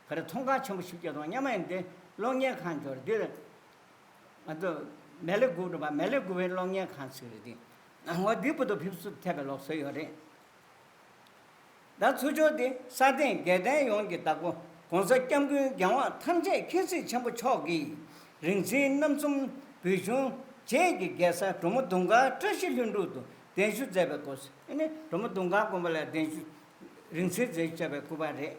ག་རེ་ཚོང་ཁང་ཆེན་པོ་ཞིག་བརྒྱབ་དང་། སྔོན་མ་ཡིན་འདི་གློག་བརྙན་ཁང་འབྱོར་འདིར་ང་ཚོ་མེ་ལེ་དགུ་འགྲོ་བ་མེ་ལེ་དགུ་བའི་གློག་བརྙན་ཁང་ཟེར་རེད། འདི་འོ་འདི་བར་དུ་ཕེབས་བསུ་ཐེབས་པའི་ལུགས་སྲོལ་ཡོད་རེད། ད་ཚུར་ཕྱོགས་འདི་ས་སྟེང་དགེ་ལྡན་ཡོངས་ཀྱི་བདག་པོ་༸གོང་ས་༸སྐྱབས་མགོན་རྒྱལ་དབང་ཐམས་ཅད་མཁྱེན་གཟིགས་ཆེན་པོ་མཆོག་གིས་རིང་བསྲེལ་རྣམ་གསུམ་བོད་གཞུང་བཅས་ཀྱི་རྒྱལ་ས་གྲོ་མོ་དུང་དཀར་བཀྲ་ཤིས་ལྷུན་གྲུབ་ཏུ་གདན་ཞུ་མཛད་པའི་སྐོར། ཨེ་ནི་གྲོ་མོ་དུང་དཀར་དགོན་པ་ལ་གདན་ཞུ་རིང་བསྲེལ་མཛད་བྱས་པའི་སྐུ་པར་རེད།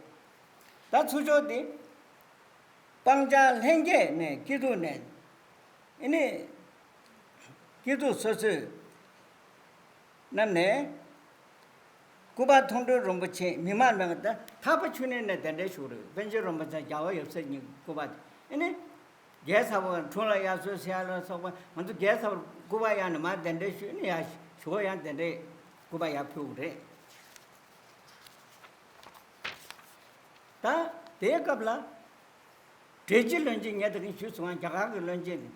ད་ཚུར་ཕྱོགས་འདི་སྤང་བྱ་ལྷན་རྒྱས་ནས་སྐྱིད་སྡུག་ནས། ཨེ་ནི་སྐྱིད་སྡུག་སོ་སོའི་རྣམས་ནས། སྐུ་པར་མཐོང་གྲོལ་རིན་པོ་ཆེ་མི་མང་མེད་པ་དང་ཐར་པ་ཆོས་གླིང་ནས་གདན་འདྲེན་ཞུ་རེད། པཎ་ཆེན་རིན་པོ་ཆེ་རྒྱལ་བ་ཡབ་སྲས་གཉིས་སྐུ་པར་དེ། ཨེ་ནི་རྒྱལ་ཚབ་པ་འཁྲུངས་ལྷ་དབྱར་གསོལ་ཟེར་ཡ་ལ་སོགས་པ་ང་ཚོ་རྒྱལ་ཚབ་པ་སྐུ་པར་གཡར་ནས་མར་གདན་འདྲེན་ཞུས་ནས་ཡར་ཞུ་བ་ཡང་གདན་འདྲེན་སྐུ་པར་ཡར་ཕུལ་དགོས་རེད། ད་དེའི་སྐབས་ལ། འབྲས་སྤྱི་བློན་ཆེན་ངས་ད་གིན་ཞུས་སོང་བ། རྒྱ་གར་གྱི་བློན་ཆེན་དེ།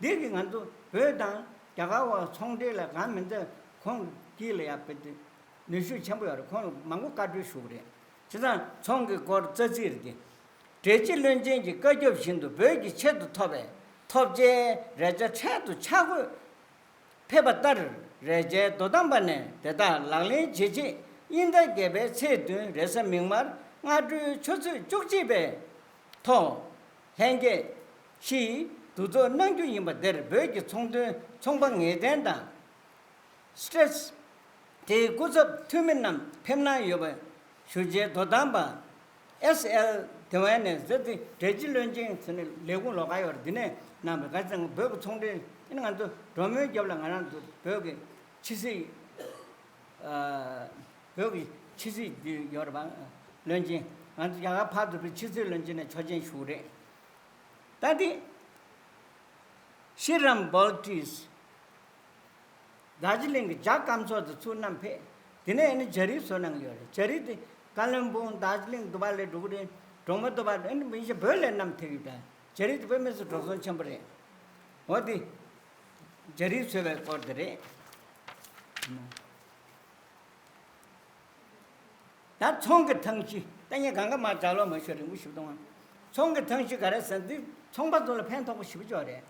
འདི་གིས་ང་ཚོ་བོད་དང་རྒྱ་གར་བར་ཚོང་འབྲེལ་ལ་གང་མིན་ཚད་ཁོང་དཀྱིལ་ལ་ཡ་བེད་དེ་ནུས་ཤུགས་ཆེན་པོ་ཡོད་རེད། ཁོང་ལ་མང་པོ་བཀའ་འཁྲོལ་ཞུ་གི་རེད། བྱས་ཙང་ཚོང་གི་སྐོར་རྩ་ཚིག་རེད་དེ། འབྲེལ་སྤྱི་བློན་ཆེན་གྱི་བཀའ་ཁྱབ་བཞིན་དུ་བོད་ཀྱི་ཆེད་དུ་ཐོབ་པའི་ཐོབ་བྱའི་རས་ཆ་འཕྲལ་དུ་ཆ་བགོས་ཕེབས་པ་ལྟར། རས་ཆའི་དོ་དམ་པ་ནས་དེ་དག་ལག་ལེན་བྱེད་ཆེད་དབྱིན་ཟླ་བརྒྱད་པའི་ཚེས་བདུན་རེས་གཟའ་མིག་དམར་སྔ་དྲོའི་ཆུ་ཚོད་བཅུ་གཅིག་པའི་ཐོག་ལྷན་རྒྱས་ཤིས་བསྡུ་རྫོགས་གནང་རྒྱུ་ཡིན་པ་དེར་བོད་ཀྱི་ཚོང་དོན་ཚོང་པ་ངེས་གཏན་དང་། སི་ཊེ་ཊི་དེའི་སྐུ་ཚབ་འཐུས་མི་རྣམས་ཕེབས་གནང་ཡོད་པ་ཞུ་རྒྱའི་དོ་དམ་པ་ཨེས་ཨེལ་དེ་བན་ནས་ཟེར་ཏེ་འབྲེལ་སྤྱི་བློན་ཆེན་ཟེར་ནས་ལས་ཁུངས་ལོགས་ཀ་ཡོད་རེད། འདི་ནས་གནང་བའི་ག་ཚང་བོད་ཀྱི་ཚོང་འབྲེལ་ཨེ་ནི་ང་ཚོ་གྲོས་མོལ་རྒྱབ་ལ་ང་རང་ཚོ་བོད་ཀྱི་ཕྱི་སྲིད་ཨ་བོད་ཀྱི་ཕྱི་སྲིད་འདི་ཡོད་རེད་པ། བློན་ཆེན་ང་ཚོ་རྒྱ་གར་ཕར་ཚུར་བའི་ཕྱི་སྲིད་བློན་ཆེན་ནས་ཆོག་མཆན་ཞུ་གི་རེད། ད་འདི་ཤྲི་རམ་བྷོ་ཊི་རྡར་ཇི་ལིང་གི་རྒྱ་སྐམ་ཚོགས་དེ་ཚུར་བསྣམས་ཕེབས། དེ་ནས་ཨ་ནི་རྒྱ་རིགས་བཟོ་གནང་གི་ཡོད་རེད། རྒྱ་རིགས་དེ་ཀ་ལོན་སྦུག་རྡར་ཇི་ལིང་དུ་བ་ལས་འགྲོ་གི་རེད། གྲོང་པ་དུ་བ་ཨ་ནི་མི་ཤེས་བོད་ལས་བསྣམས་ཐེབས་ཡོད་ད། རྒྱ་རིགས་དེ་དཔེ་མི་སྲིད་འགྲོ་སོང་ཆེན་པོ་རེད། འོ་དེ་རྒྱ་རིགས་བཟོས་པའི་སྐོར་དེ་རེད། ད་ཚོང་གི་ཐང་གཞི་ད་ངས་གང་ག་མ་གྲྭ་ལོག་མ་ཤོར་རིང་པོ་ཞིབ་གཏོང་བ། ཚོང་གི་ཐང་གཞི་ག་རེ་ཟེར་ན་འདི་ཚོང་པ་ཚོ་ལ་ཕན་ཐོགས་པོ་ཞེ་པོ་ཅིག་རེད།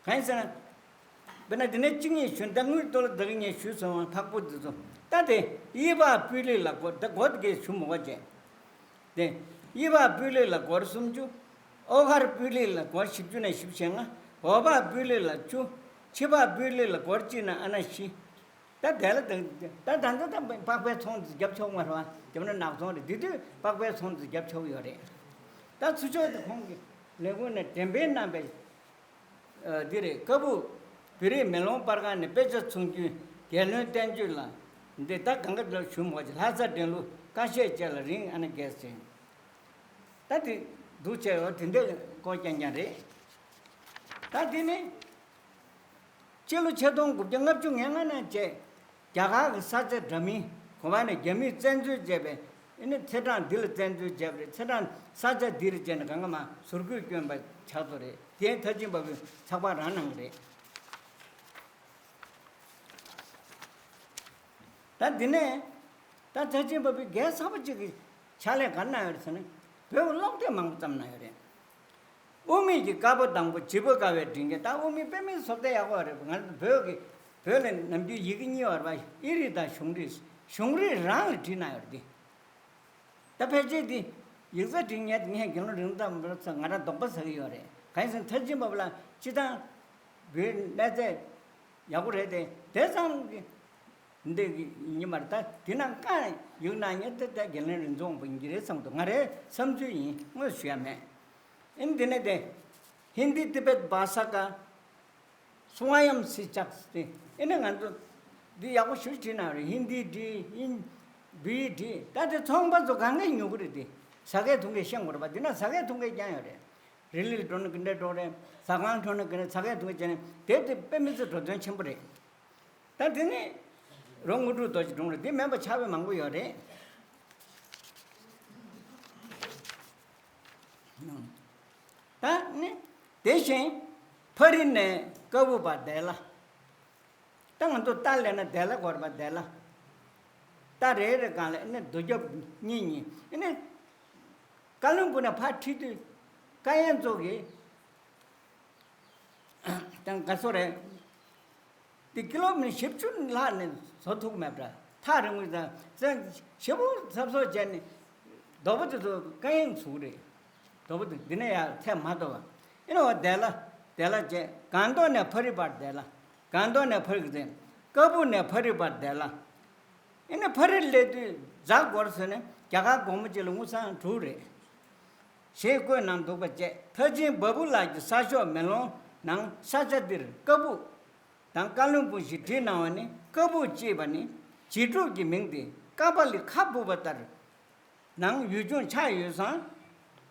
གང་ཡིན་ཟེར་ན། དཔེར་ན་འདི་ནས་གཅིག་གཉིས་ཞུ་ད་དངུལ་ཏོ་ལ་བདག་གཉིས་ཞུས་སོང་བ་འཕགས་པོ་འདི་ཚོ་ད་དེ་དབྱི་བ་པུས་ལི་ལ་སྒོར་ད་སྒོར་དེ་གས་ཞུ་མོ་བ་བྱས། དེ་དབྱི་བ་པུས་ལི་ལ་སྒོར་སུམ་ཅུ། ཨོ་གར་པུས་ལི་ལ་སྒོར་བཞི་བཅུ་ནས་བཞི་བཅུ་ཞེ་ལྔ། འོ་བ་པུས་ལི་ལ་བཅུ། ཕྱི་བ་པུས་ལི་ལ་སྒོར་གཅིག་ནས་ཨ་ན་བཞི། ད་དེ་ལ་ད་ད་ད་ད་པགས་པའི་ཚོང་འདི་རྒྱབ་ཆོག་མ་རེད་བ། རྒྱབ་ན་ནག་ཚོང་རེད། དེ་དུས་པགས་པའི་ཚོང་འདི་རྒྱབ་ཆོག་ཡོད་རེད། ད་ཚུར་ཕྱོགས་དེ་ཁོང་གི་ལས་ཁུངས་ནས་འགྲེམས་སྤེལ་གནང་པའི་ཨ་འདི་རེད། ཀ་སྦུག་བོད་རིགས་མེ་ལོང་པར་ཁང་ནས་དཔེ་ཆ་ཚོང་རྒྱུན་རྒྱལ་བློན་བསྟན་བཅོས་ལགས་འདི་ད་གང་ག་ལ་ཞུ་མོ་ཅིག་ལྷ་ས་འགྲན་བསྡུར་ཀ་ཤས་བཅས་ལ་རིང་ཨ་ན་རྒྱས་ཟིན། ད་དེ་འདུག་བྱས་ཡོད་དེ་འདྲའི་སྐོར་རྐྱང་རྐྱང་རེད། ད་དེ་ནི་སྤྱི་ལོ་ཆིག་སྟོང་དགུ་བརྒྱ་ལྔ་བཅུ་ང་ལྔ་ནས་བྱས་རྒྱ་གར་གྱི་ས་ཆ་འདྲ་མིན་གོ་བ་ནས་རྒྱ་མིས་བཙན་འཛུལ་བྱས་པའི་ཨེ་ནི་ཚེས་གྲངས་འདི་ལ་བཙན་འཛུལ་བྱས་པ་རེད། ཚེས་གྲངས་ས་ཆ་འདི་རེད་བྱས་ནས་གང་ག་མ་ཟུར་བཀོད་བསྐྱོན་པ་ཆགས་ཚོ་རེད། དེ་མཐར་ཕྱིན་པ་བུའི་ཚགས་པར་རང་གནང་གི་རེད། ད་འདི་ནས་ད་ཐེག་ཆེན་པ་པའི་རྒྱལ་ཚ་པོ་གཅིག་གིས་ཕྱག་ལས་ག་རེ་གནང་ཡོད་རེད་ཟེར་ན། བོད་ཀློག་དེབ་མང་པོ་བརྩམས་གནང་ཡོད་རེད། དབུ་མེད་ཀྱི་དཀར་པོ་དང་པོ་བྱིས་པ་དགའ་བའི་མགྲིན་སྐད། ད་དབུ་མེད་དཔེ་མེད་བཟོ་ལྟ་ཡག་པོ་རེད། ང་ཚོ་བོད་ཀྱི་བོད་ལ་ནམ་རྒྱུན་ཡི་གེ་གཉིས་ཡོད་རེད་པ། ཨི་རིགས་དང་གཞུང་རིགས། གཞུང་རིགས་རང་ལ་བྲིས་གནང་ཡོད་རེད་དེ། ད་ཕལ་ཆེར་དེ་ཡིག་ཚད་འབྲི་ངས་ངས་དགེ་སློང་རིན་ཐང་མི་རོ་ཚ་ང་རང་དོགས་པ་ཟ་གི་ཡོད་རེད། གང་ཡིན་ཟེར་ན་ཐེག་ཆེན་པ་པ་ལ་སྤྱི་བཏང་བོད་གནས་ཚད་ཡག་པོ་རེད་དེ། དེ་ཙམ་གྱི་འདི་གི་ཡིན་མ་རེད། ད་དེ་ནང་ཀ་ཡིག་ནང་ཉེ་ད་ད་དགེ་སློང་རིན་ཐང་པ་ཡིན་གྱི་རེད་བསམ་འདུག་ང་རའི་བསམ་ཚུལ་ཡིན། དངོས་སུ་ཞུ་ཡ་མེད། ཨིན་དེ་ནས་དེ་ཧིན་དི་ཏི་བེད་བྷ་ས་ཀ་སུ་ཝ་ཡམ་སི་ཅག་སྟེ། ཨེ་ནི་ང་ཚོ་འདི་ཡག་པོ་ཞིག་བྲིས་གནང་རེད། ཧིན་དི་བྲིས། ཧིན་བི་བྲིས། ད་དེ་ཚོང་པ་ཚོ་གང་གས་ཉོ་གི་རེད། དེ་ཟ་མཁན་འཐུང་མཁན་ཤེས་དགོས་རེད་པ། འདི་ན་ཟ་མཁན་འཐུང་མཁན་རྐྱང་ཡོད་རེད། རི་ལིར་འགྲོ་ན་གི་འདྲ་འགྲོ་རེད། ཟ་ཁང་འགྲོ་ན་གི་འདྲ་ཟ་མཁན་འཐུང་མཁན་བྱས་ནས་དེབ་དེ་དཔེ་མི་སྲིད་འགྲོ་དོན་ཆེན་པོ་རེད། ད་དེ་ནི་རོང་དངོས་གྲུབ་རྡོ་རྗེ་སྒྲུང་རེད། དེ་མིན་པ་ཆགས་པའི་མང་པོ་ཡོད་རེད། ད་ནི་དེ་བཞིན་ཕ་རི་ནས་ཀ་བུ་བར་བདེ་ལ། ད་ང་ཚོ་རྟ་ལས་ན་བདེ་ལ་གོ་རེད་པ། བདེ་ལ། རྟ་རེ་རེ་སྒང་ལ་ཨེ་ནི་རྡོ་རྒྱབ་གཉིས་གཉིས། ཨེ་ནི་ཀ་ལོན་སྦུག་ནས་ཕར་ཁྲིད་དུས་ཀ་ཡན་ཚོ་གིས་ད་ག་སོ་རེད། དེ་ཀི་ལོ་མི་ཊར་བཞི་བཅུ་ལྷག་ནས་བཟོ་ཐུབ་མེད་པ། ཐག་རིང་པོ་དང་བཙན་ཞེ་པོ་ཚབ་ཚོབ་བྱས་ནས་རྡོ་པོ་དེ་ཚོ་ཀ་ཡན་ཚུགས་རེད། རྡོ་པོ་དེ་འདི་ནས་ཡར་ཐད་མ་གཏོགས་པ། ཨེ་ནི་འོ་བདེ་ལ་བདེ་ལ་བྱས། སྒང་ཏོག་ནས་ཕ་རི་བར་བདེ་ལ། སྒང་ཏོག་ནས་ཕ་རི་གི་ཚེ་ཀ་སྦུག་ནས་ཕ་རི་བར་བདེ་ལ། ཨེ་ནི་ཕ་རི་སླེབས་དུས་གཟའ་འཁོར་ཟེར་ནས་རྒྱ་གར་དགོང་མོ་གཅིག་ལ་དངུལ་སྲང་དྲུག་རེད། ཞེས་བཀོད་གནང་འདུག་པ་བཅས་ཐེག་ཆེན་བ་སྤུ་ལགས་ཀྱི་གསར་ཤོག་མེ་ལོང་ནང་ས་ཆ་འདིར་ཀ་སྦུག་དང་ཀ་ལོན་སྦུག་ཞེས་བྲིས་གནང་བ་ནི། ཀ་སྦུག་ཅེས་པ་ནི་རྗེས་འབྲུ་གི་མིང་སྟེ་ཀ་པ་ལི་ཁ་སྦུག་པ་ལྟར་ནང་ཡུལ་ལྗོངས་ཆགས་ཡོད་ཙང་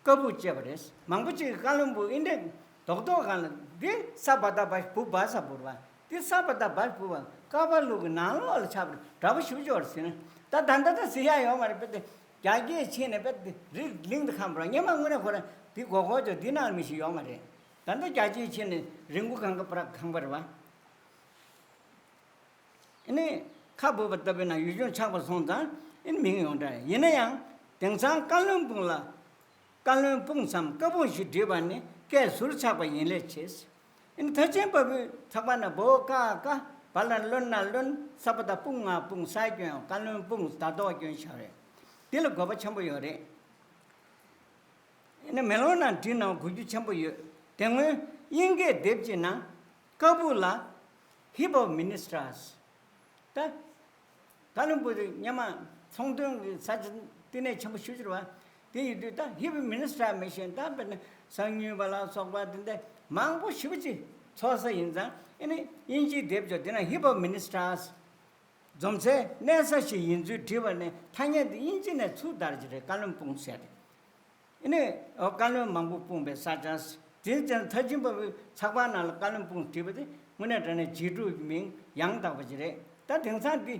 ཀ་སྦུག་ཅེས་པ་རེད། མང་པོ་ཅིག་གིས་ཀ་ལོན་སྦུག་ཨིན་འདྲས་རྡོག་རྡོག་སྒང་ལ་འདི་ས་པ་ད་བ་སྦུག་བ་ས་སྦུག་པ། འདི་ས་པ་ད་བ་སྦུག་པ། ཀ་པ་ལུག་གི་ནང་ལོགས་ལ་ཆགས་པ་འདྲ་པོ་ཞེ་པོ་ཅིག་ཡོད་རེད་ཟེར་ན། ད་ད་ད་ད་ཟེར་ཡག་ཡོད་མ་རེད། དཔེ་དེ་རྒྱ་སྐད་ཕྱིན་ནས་དཔེ་དེ་རི་གླིང་དུ་ཁམས་པ་རེད། སྔོན་མ་དངོས་གནས་ཁོ་རང་འདི་གོ་གོ་ཅོ་འདི་ནང་མི་ཞིག་ཡོད་མ་རེད། ད་ལྟ་རྒྱ་སྐད་ཕྱིན་ནས་རི་མགོ་གངས་ཀ་པར་ཁང་པ་རེད་བ། ཨ་ནི་ཁ་སྦུག་པ་ལྟ་བུའི་ནང་ཡུལ་ལྗོངས་ཆགས་པ་སོང་ཙང་ཨ་ནི་མིང་ཡོངས་གྲགས། ཡིན་ན་ཡང་དེང་སང་ཀ་ལོན་སྦུག་ལ་ཀ་ བཀའ་བློན་སྤུངས་སམ་བཀའ་སྤུངས་ཤིག་བྲིས་པ་ནི་སྐད་ཟུར་ཆག་པ་ཡིན་ལས་ཆེ། ཨེ་ནི་མཐར་ཕྱིན་པ་བུའི་ཚགས་པར་ན་བོ་ཀ་ཀ་བ་ལ་བློན་ན་བློན་ས་པ་ད་སྤུངས་ང་སྤུངས་ས་སྐྱོན་བཀའ་བློན་སྤུངས་ད་དོག་སྐྱོན་ཤར་རེད། འདི་ལ་དགོས་པ་ཆེན་པོ་ཡོད་རེད། ཨེ་ནི་མེ་ལོང་ནང་བྲིས་ན་གོ་རྒྱུ་ཆེན་པོ་ཡོད། དེ་སྔོན་དབྱིན་སྐད་དེབ་ཅིག་ནང་ཀ་བུ་ལ་Heap of Ministers ད་བཀའ་བློན་སྤུངས་དེ་སྔོན་མ་ཚོང་དོན་གྱི་ས་ཆ་བསྟི་གནས་ཆེན་པོ་ཞེ་པོ་ཅིག་རེད་བ། དེ་ཡིན་དུས་ད་Heap of Ministers མི་ཤེས་ད་དཔེར་ན་གསང་ཉུལ་བ་ལ་སོགས་པ་དེ་འདྲ་མང་པོ་ཞེ་པོ་ཅིག་ཚོགས་ས་ཡིན་ཙང་ཨེ་ནི་དབྱིན་ཇིའི་དེབ་ཅོག་དེ་ན་Heap of Ministers འཛོམས་སའི་གནས་ས་ཞིག་ཡིན་ཚུལ་བྲིས་པ་ནས་ཐ་སྙད་འདི་དབྱིན་ཇི་ནས་ཚུར་དར་གྱི་རེད། བཀའ་བློན་སྤུངས་ཟེར་རེད། ཨེ་ནས་ཨོ་བཀའ་བློན་མང་པོ་སྤུངས་པའི་ས་ཆ། དེ་ཙང་མཐར་ཕྱིན་པ་བུའི་ཚགས་པར་ནང་ལ་བཀའ་བློན་སྤུངས་བྲིས་པ་དེ་དངོས་གནས་དྲང་གནས་རྗེས་འགྲོ་གི་མིང་ཡང་དག་པ་ཅིག་རེད། ད་དེང་སང་འདི་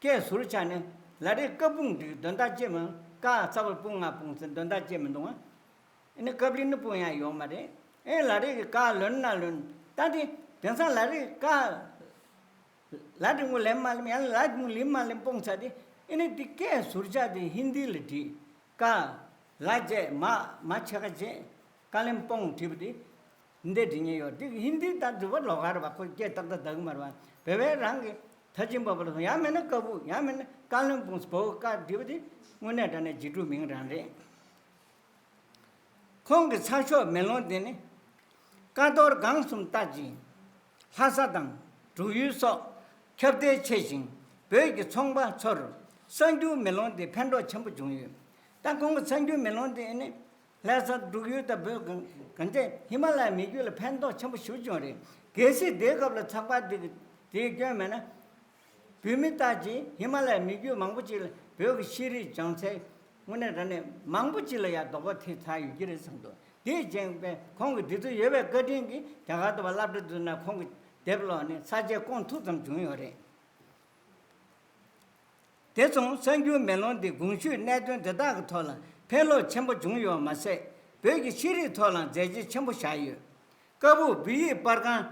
སྐད་ཟུར་ཆག་ནས་ལ་རེ་བཀའ་སྤུངས་འགྲིག་དོན་དག་ཅི་མིན་ཀ་རྩ་བར་སྤུངས་ང་སྤུངས་ཟེར་དོན་དག་ཅི་མི་འདུག་ཨ། ཨེ་ནི་ཀབ་ལི་ནི་སྤུངས་ཡ་ཡོང་མ་རེད། ཨེ་ལ་རེ་གི་ཀ་ལོན་ན་ལོན་ད་དེ་དེང་སང་ལ་རེ་ཀ་ལ་འབྲི་མོ་ལེན་མ་ལེན་ཡང་ལ་འབྲི་མོ་ལིན་མ་ལེན་སྤོང་ཚར་ཏེ་ཨེ་ནི་འདི་སྐད་ཟུར་ཆག་དེ་ཧིན་དི་ལ་བྲིས། ཀ་ལ་བྱས་མ་མ་ཆེ་ཁ་བྱས་ཀ་ལེན་སྤོང་བྲིས་པ་དེ་འདི་འབྲི་ཉེན་ཡོད། འདི་ཧིན་དི་ད་འདི་བ་ལོག་ག་རེད་བ། ཁོ་སྐད་ཏག་ཏག་ད་གི་མ་རེད་བ། བེ་བེ་རང་གི་ད་ཅིན་པ་བ་ལ་སོང་ཡང་མེད་ན་ཀ་བུ་ཡང་མེད་ན་ཀ་ལེན་སྤོང་སྤོ་ཀ་བྲིས་པ་དེ་དངོས་གནས་དྲང་གནས་རྗེས་འགྲོ་མིང་རང་རེད། ཁོང་གི་ཚགས་ཤོག་མེ་ལོང་དེ་ནི། ཀ་རྡོར་སྒང་གསུམ་ལྟ་ཅི། ལྷ་ས་དང་འབྲུག་ཡུལ་སོགས་ཁྱབ་གདལ་ཆེ་ཞིང་བོད་ཀྱི་ཚོང་པ་ཚོར་གསར་འགྱུར་མེ་ལོང་དེ་ཕན་ཐོགས་ཆེན་པོ་བྱུང་ཡོད། ད་ཁོང་གི་གསར་འགྱུར་མེ་ལོང་དེ་ནི་ལྷ་ས་འབྲུག་ཡུལ་དང་བོད་གང་གང་ཅི་ཧི་མ་ལ་ཡའི་མི་རྒྱུད་ལ་ཕན་ཐོགས་ཆེན་པོ་ཞེ་པོ་བྱུང་རེད། གལ་སྲིད་དེའི་སྐབས་ལ་ཚགས་པར་དེ་གི་དེའི་སྐྱོན་མེད་ན། བོད་མི་ལྟ་ཅི་ཧི་མ་ལ་ཡའི་མི་རྒྱུད་མང་པོ་ཅིག་ལ་བོད་ཀྱི་ཤེས་རིག་སྦྱོང་ཚད་དངོས་གནས་དྲང་གནས་མང་པོ་ཅིག་ལ་ཡང་ལྡོག་པ་ཐེབས་ཚར་ཡོད་ཀྱི་རེད་བསམ་འདུག་དེའི་རྐྱེན་པས་ཁོང་གི་འདི་ཚོ་ཡོད་པའི་བཀའ་དྲིན་གྱིས་རྒྱ་གར་དུ་བ་སློབ་གྲྭ་འཛུལ་ན་ཁོང་གི་དེབ་ཀློག་ནས་ས་བཅད་སྐོང་ཐུབ་ཙམ་བྱུང་ཡོད་རེད། དེ་མཚུངས་གསར་འགྱུར་མེ་ལོང་འདི་གོང་ཞུས་གནད་དོན་དེ་དག་གི་ཐོག་ལ་ཕན་སློག་ཆེན་པོ་བྱུང་ཡོད་མ་ཟད་བོད་ཀྱི་ཤེས་རིག་ཐོག་ལའང་མཛད་རྗེས་ཆེན་པོ་བཞག་ཡོད། ཀ་བུ་བོད་ཡིག་པར་ཁང་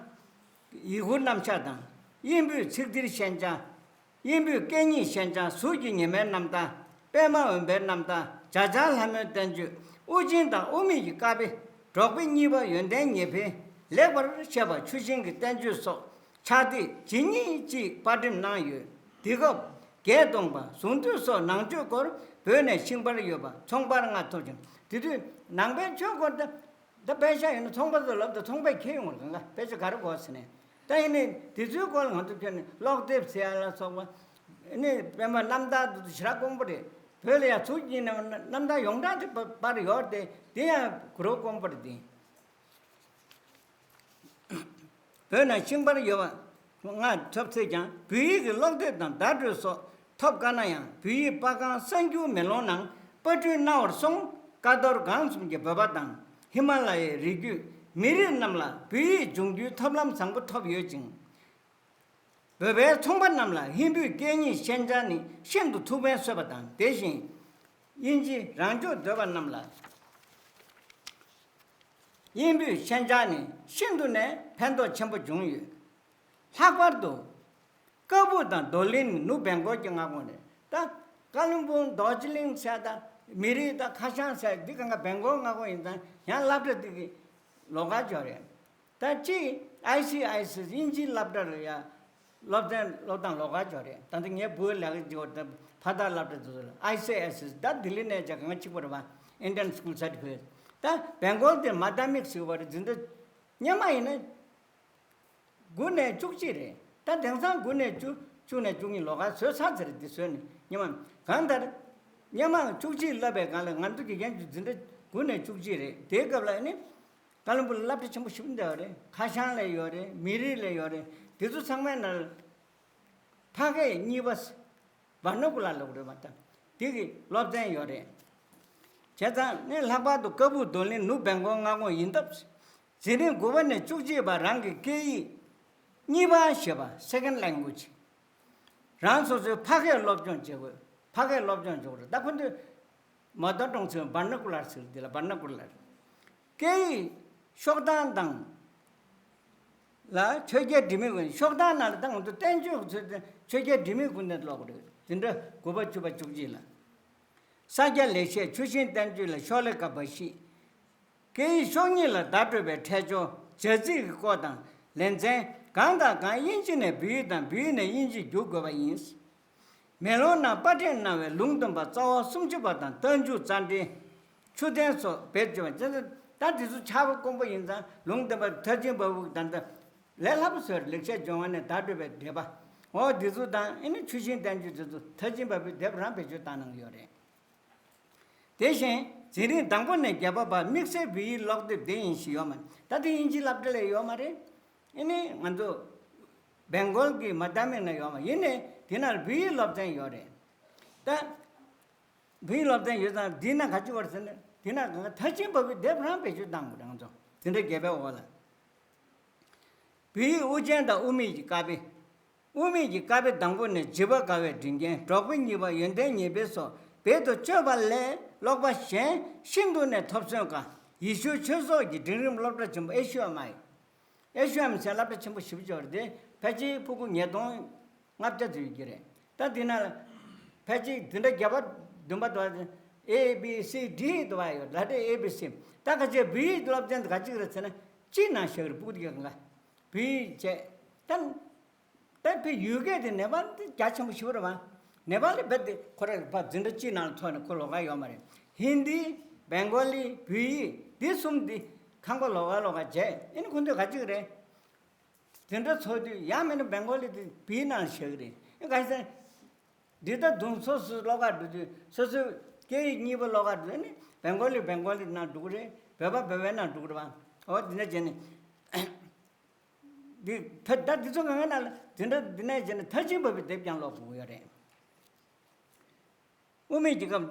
ཡིག་མགུར་རྣམ་གཞག་དང་དབྱིན་བོད་ཚིག་འགྲེལ་ཤན་སྦྱང་། དབྱིན་བོད་སྐད་གཉིས་ཤན་སྦྱང་། གཟུགས་ཀྱི་ཉི་མའི་རྣམ་ཐར། པད་མ་འོད་པའི་རྣམ་ཐར། བྱ་བྱ་ལྷ་མོའི་བསྟན་བཅོས། དབུ་ཅན་དང་དབུ་མེད་ཀྱི་ཀ་དཔེ། འབྲོག་པའི་གཉིས་པ་ཡོན་ཏན་ཉེར་འཕེལ་ལེགས་པར་བཤད་པ་ཆུ་ཤིང་གི་བསྟན་བཅོས་སོགས་ཕྱག་དེབ་ཇི་སྙེད་ཅིག་པར་འགྲེམས་གནང་ཡོད། དེ་སྐབས་རྒྱས་གཏོང་པ་གཟུངས་བསྟོད་སོགས་ནང་ཆོས་སྐོར་བོད་ནས་ཤེས་པར་ཡོད་པ་ཚོང་པར་ལྔ་ཐོབ་ཅིང་དེ་དུས་ནང་པའི་ཆོས་སྐོར་དེ། ད་དཔེ་ཆ་ཡིན་ན་ཚོང་པ་ཚོ་ལབ་དུས་ཚོང་པས་ཁྱེར་ཡོང་བར་གང་ག་དཔེ་ཆ་ག་རེ་དགོས་ཟེར་ནས། ད་ཡིན་ནའི་དེ་ཚོའི་སྐོར་ལ་ང་ཚོ་ཁྱོན་ནས་ཀློག་དེབ་ཟེར་ཡ་ལ་སོགས་པ། ཨ་ནི་པད་མ་རྣམ་ཐར་དེ་ཚོ་ཞེ་དྲག་དཀོན་པོ་རེད། བོད་ལ་ཡང་ཚུགས་ཀྱིན་ནས་རྣམ་ཐར་ཡོངས་གྲགས་དེ་པ་པར་ཡོད་དེ་དེ་ཡང་གུ་རུ་དཀོན་པོ་རེད་དེ། བོད་ནང་ཤིང་པར་ཡོད་པ། ང་ཐོབ་ཚད་ཀྱང་བོད་ཡིག་གི་ཀློག་དེབ་དང་བརྡ་སྤྲོད་སོགས་ཐོབ་དཀའ་ན་ཡང་བོད་ཡིག་པར་ཁང་གསར་འགྱུར་མེ་ལོང་ནང་པར་སྐྲུན་གནང་བར་སོང་། ཀ་རྡོར་སྒང་གསུམ་གྱི་བོད་པ་དང་ཧི་མ་ལ་ཡའི་རི་རྒྱུད་མི་རིགས་རྣམས་ལ་བོད་ཡིག་སྦྱོང་རྒྱུའི་ཐབས་ལམ་བཟང་པོ་ཐོབ་ཡོད་ཅིང་། བོད་པའི་ཚོང་པ་རྣམས་ལ་ཧིན་བོད་སྐད་གཉིས་ཤན་སྦྱང་ནི་ཤིན་ཏུ་ཐུགས་ཕན་གསོས་པ་དང་དེ་བཞིན། དབྱིན་ཇི་རང་སྐྱོང་འདོད་པ་རྣམས་ལ། དབྱིན་བོད་ཤན་སྦྱང་ནི་ཤིན་ཏུ་ནས་ཕན་ཐོགས་ཆེན་པོ་བྱུང་ཡོད། ལྷག་པར་དུ། ཀ་བུ་དང་རྡོར་གླིང་ནི་ནུབ་བན་གོག་གི་མངའ་ཁོངས་རེད། ད་ཀ་ལོན་སྦུག་རྡོ་རྗེ་གླིང་ཟེར་དང་མི་རིགས་དང་ཁ་བྱང་ཟེར་འདི་གང་ག་བན་གོག་མངའ་ཁོངས་ཡིན་ཙང་ཡང་སློབ་གྲྭ་འདི་གི་ལོགས་ཀ་ཅིག་རེད། ད་གཅིག་ཨའི་སི་ཨའི་སི་དབྱིན་ཇིའི་སློབ་གྲྭ་རེད་ཡ། སློབ་ཚན་སློབ་སྟངས་ལོགས་ཀ་ཅིག་རེད། ད་ལྟ་ངའི་བུའི་ལས་ཀ་བྱེད་པ་ད་ཕ་དར་སློབ་གྲྭ་འདི་ཚོ་ལ་ཨའི་སི་ཨའི་སི་ད་ལྡི་ལི་ནས་ཅིག་གང་ག་གཅིག་པ་རེད་པ། Indian School Certificate། ད་བན་གོག་དེ་མ་ད་མིག་ཟེར་བ་རེད། འཛིན་གྲྭ་སྔོན་མ་ཡིན་ན། དགུ་ནས་བཅུ་གཅིག་རེད། ད་དེང་སང་དགུ་ནས་བཅུ་བཅུ་ནས་བཅུ་གཉིས་ལོགས་ཀ་བཟོས་ཚར་ཚར་རེད། འདི་བཟོས་ནས་སྔོན་མ་གང་ལྟར་སྔོན་མ་བཅུ་གཅིག་བསླབ་པའི་སྒང་ལ་ང་ཚོ་དགེ་རྒན་གྱི་འཛིན་གྲྭ་དགུ་ནས་བཅུ་གཅིག་རེད། དེའི་སྐབས་ལ་ནི་ཀ་ལོན་སྦུག་ལ་སློབ་གྲྭ་ཆེན་པོ་ཞིག་འདུག་རེད། ཁ་ཤང་ལ་ཡོད་རེད། མི་རིགས་ལ་ཡོད་རེད། དེ་ཚོ་ཚང་མའི་ནང་ལ་ཕ་སྐད་གཉིས་པ་བར་ན་ཀུ་ལ་ལབ་རེད་མ་ད་དེ་གི་སློབ་ཚན་ཡོད་རེད། བྱས་ཙང་ནི་ལྷག་པར་དུ་ཀ་སྦུག་རྡོར་གླིང་ནུབ་བན་གོག་མངའ་ཁོངས་ཡིན་སྟབས། འཛིན་རིམ་དགུ་པ་ནས་བཅུ་གཅིག་བར་རང་གི་སྐད་ཡིག་གཉིས་པ་ཞེས་པ་second language རང་སོ་སོའི་ཕ་སྐད་སློབ་སྦྱོང་བྱེད་དགོས། ཕ་སྐད་སློབ་སྦྱོང་བྱེད་དགོས་རེད། ད་ཁོ་ཚོས་མ་དོ་གྲོང་ཚོའི་བར་ན་ཀུ་ལར་ཟེར་འདི་ལ་བར་ན་ཀུ་ལར། སྐད་ཡིག་ཤོག་གྲངས་དང་ལ་ཆོས་རྒྱལ་འབྲི་མེད་ཀུན་ཤོག་གྲངས་ནང་ལ་ད་ང་ཚོ་བསྟན་བཅོས་ཀྱི་ཚུལ་དུ་ཆོས་རྒྱལ་འབྲི་མེད་ཀུན་ནས་ཀློག་དགོས་རེད། འཛིན་གྲྭ་དགུ་པ་བཅུ་པ་བཅུ་གཅིག་ལ། ས་སྐྱ་ལེགས་བཤད་ཆུ་ཤིང་བསྟན་བཅོས་ལ་ཤོག་ལེ་ཀ་བ་ཤི། སྐད་ཡིག་ཤོག་གཉིས་ལ་བརྡ་སྤྲོད་པའི་ཁྲལ་སྦྱོར། བྱ་ཚིག་གི་སྐོར་དང་ལེ་ཚན་གང་དང་གང་དབྱིན་ཇི་ནས་བོད་ཡིག་དང་བོད་ཡིག་ནས་དབྱིན་ཇི་བསྒྱུར་དགོས་པ་ཡིན། མེ་ལོང་ནང་པར་སྐྲུན་གནང་བའི་ལུང་སྟོན་པ་རྩ་བ་སུམ་ཅུ་པ་དང་རྟ་མཇུག་རྩ་འགྲེལ། ཆུ་ཐེངས་སོགས་བེད་སྤྱོད་པ། ད་དེ་ཚོ་ཕྱག་དཔེ་དཀོན་པོ་ཡིན་ཙང་ལུང་སྟོན་པ་མཐར་ཕྱིན་པ་བུ་ད་ལྟ་ལས་སླ་པོ་བཟོས་རེད། ལེགས་བཤད་ལྗོན་དབང་ནས་བརྡ་སྤྲོད་པའི་འགྲེལ་པ། འོ་དེ་ཚོ་དང་ཨེ་ནི་ཆུ་ཤིང་བསྟན་བཅོས་དེ་ཚོ་མཐར་ཕྱིན་པ་བུའི་དེབ་རང་བེད་སྤྱོད་བཏང་གནང་གི་ཡོད་རེད། དེ་བཞིན་འཛིན་རིམ་དང་པོ་ནས་བརྒྱད་པ་བར་དམིགས་བསལ་བོད་ཡིག་ཀློག་དེབ་དེ་ཡིན་ཞིག་ཡོད་མ་རེད། ད་དེ་དབྱིན་ཇིའི་སློབ་གྲྭ་ལ་ཡོད་མ་རེད། ཨེ་ནི་ང་ཚོ་བེང་གོལ་གྱི་མ་དཱ་མིག་ན་ཡོད་མ་ཡིན་ནའི་དེ་ན་བོད་ཡིག་སློབ་ཚན་ཡོད་རེད། ད་བོད་ཡིག་སློབ་ཚན་ཡོད་ཙང་དེ་ན་ག་ཅི་བར་ཟེར་ན་དེ་ན་གང་ག་མཐར་ཕྱིན་པ་བུའི་དེབ་རང་བེད་སྤྱོད་བཏང་དགོས་རེད། ང་ཚོ་དེ་འདྲ་བརྒྱད་པའི་འོག་ལ། བོད་ཡིག་དབུ་ཅན་དང་དབུ་མེད་ཀྱི་ཀ་དཔེ། དབུ་མེད་ཀྱི་ཀ་དཔེ་དང་པོ་ནས་བརྗིད་པ་དགའ་བའི་མགྲིན་རྒྱན། འབྲོག་པའི་གཉིས་པ་ཡོན་ཏན་ཉེར་དཔེ་སོགས་བེད་དུ་སྤྱོད་པ་ལས་ཀློག་པ་གཞན་ཤིན་ཏུ་ནས་ཐོབ་སོན་དཀའ། ཡེ་ཤུའི་ཆོས་ཚོགས་ཀྱི་འབྲིང་རིམ་སློབ་གྲྭ་ཆེན་པོ་ཨེ་ཤུ་ཨ་མ་ཡི། ཨེ་ཤུ་ཨ་མ་ཟེར་སློབ་གྲྭ་ཆེན་པོ་ཞེ་པོ་ཅིག་ཡོད་རེད་དེ། ཕལ་ཆེར་ཕྲུ་གུ་ཉིས་སྟོང་ལྔ་བརྒྱ་ཙམ་ཡོད་ཀྱི་རེད། ད་དེ་ན་ལ་ཕལ་ཆེར་དེ་འདྲ་བརྒྱ་པ་བདུན་པ་དང་ཨེ་བི་སི་ཌི་དུ་བ་ཡོད་ལ་དེ་ཨེ་བི་སི། ད་ག་ཅེ་བོད་ཡིག་སློབ་ཚན་དུ་ག་ཅིག་རེད་ཟེར་ན་གཅིག་ནང་བཞག་རེད། ཕྲུ་གུ་དེ་ག་ག་བོད་ཡིག་བྱས་ད། ད་བོད་ཡུལ་སྐད་དེ་ནེ་པཱལ་དེ་རྒྱ་ཆེན་པོ་ཞེ་པོ་རེད་བ། ནེ་པཱལ་ལི་བེད་དེ་ཁོ་ར་བ་འཛིན་གྲྭ་གཅིག་ནང་ལ་ཐོག་ནས་ཁོ་ལོགས་ཀ་ཡོད་མ་རེད། ཧིན་དི། བེང་གོ་ལི། བོད་ཡིག་འདི་གསུམ་འདི་ཁང་པ་ལོགས་ཀ་ལོགས་ཀ་བྱས་ཨེ་ནི་ཁོ་ཚོས་ག་ཅིག་རེད། འཛིན་གྲྭ་ཚོགས་དུས་ཡང་མིན་ན་བེང་གོ་ལི་དེ་བོད་ཡིག་ནང་བཞག་གི་རེད། ཨེ་ག་ཟེར། འདི་ལྟར་དུང་སོ་སོའི་ཀློག་ག་འགྲོ་དུས་སོ་སོའི་སྐད་ཡིག་གཉིས་པ་ཀློག་ག་འགྲོ་ནི་བེང་གོ་ལི་བེང་གོ་ལི་ནང་འགྲོ་གི་རེད། བོད་པ་བོད་པའི་ནང་འགྲོ་གི་རེད་བ། འོ་འདི་འདྲ་བྱས་ནས། འདི་ད་ད་འདི་ཚོ་གང་ག་ན་ལ་འདི་འདྲ་འདི་ནས་བྱས་ནས་མཐར་ཕྱིན་པ་བུའི་དེབ་ཀྱང་ཀློག་དགོས་ཀྱི་ཡོད་རེད། དབུ་མེད་ཀྱི་སྐབས་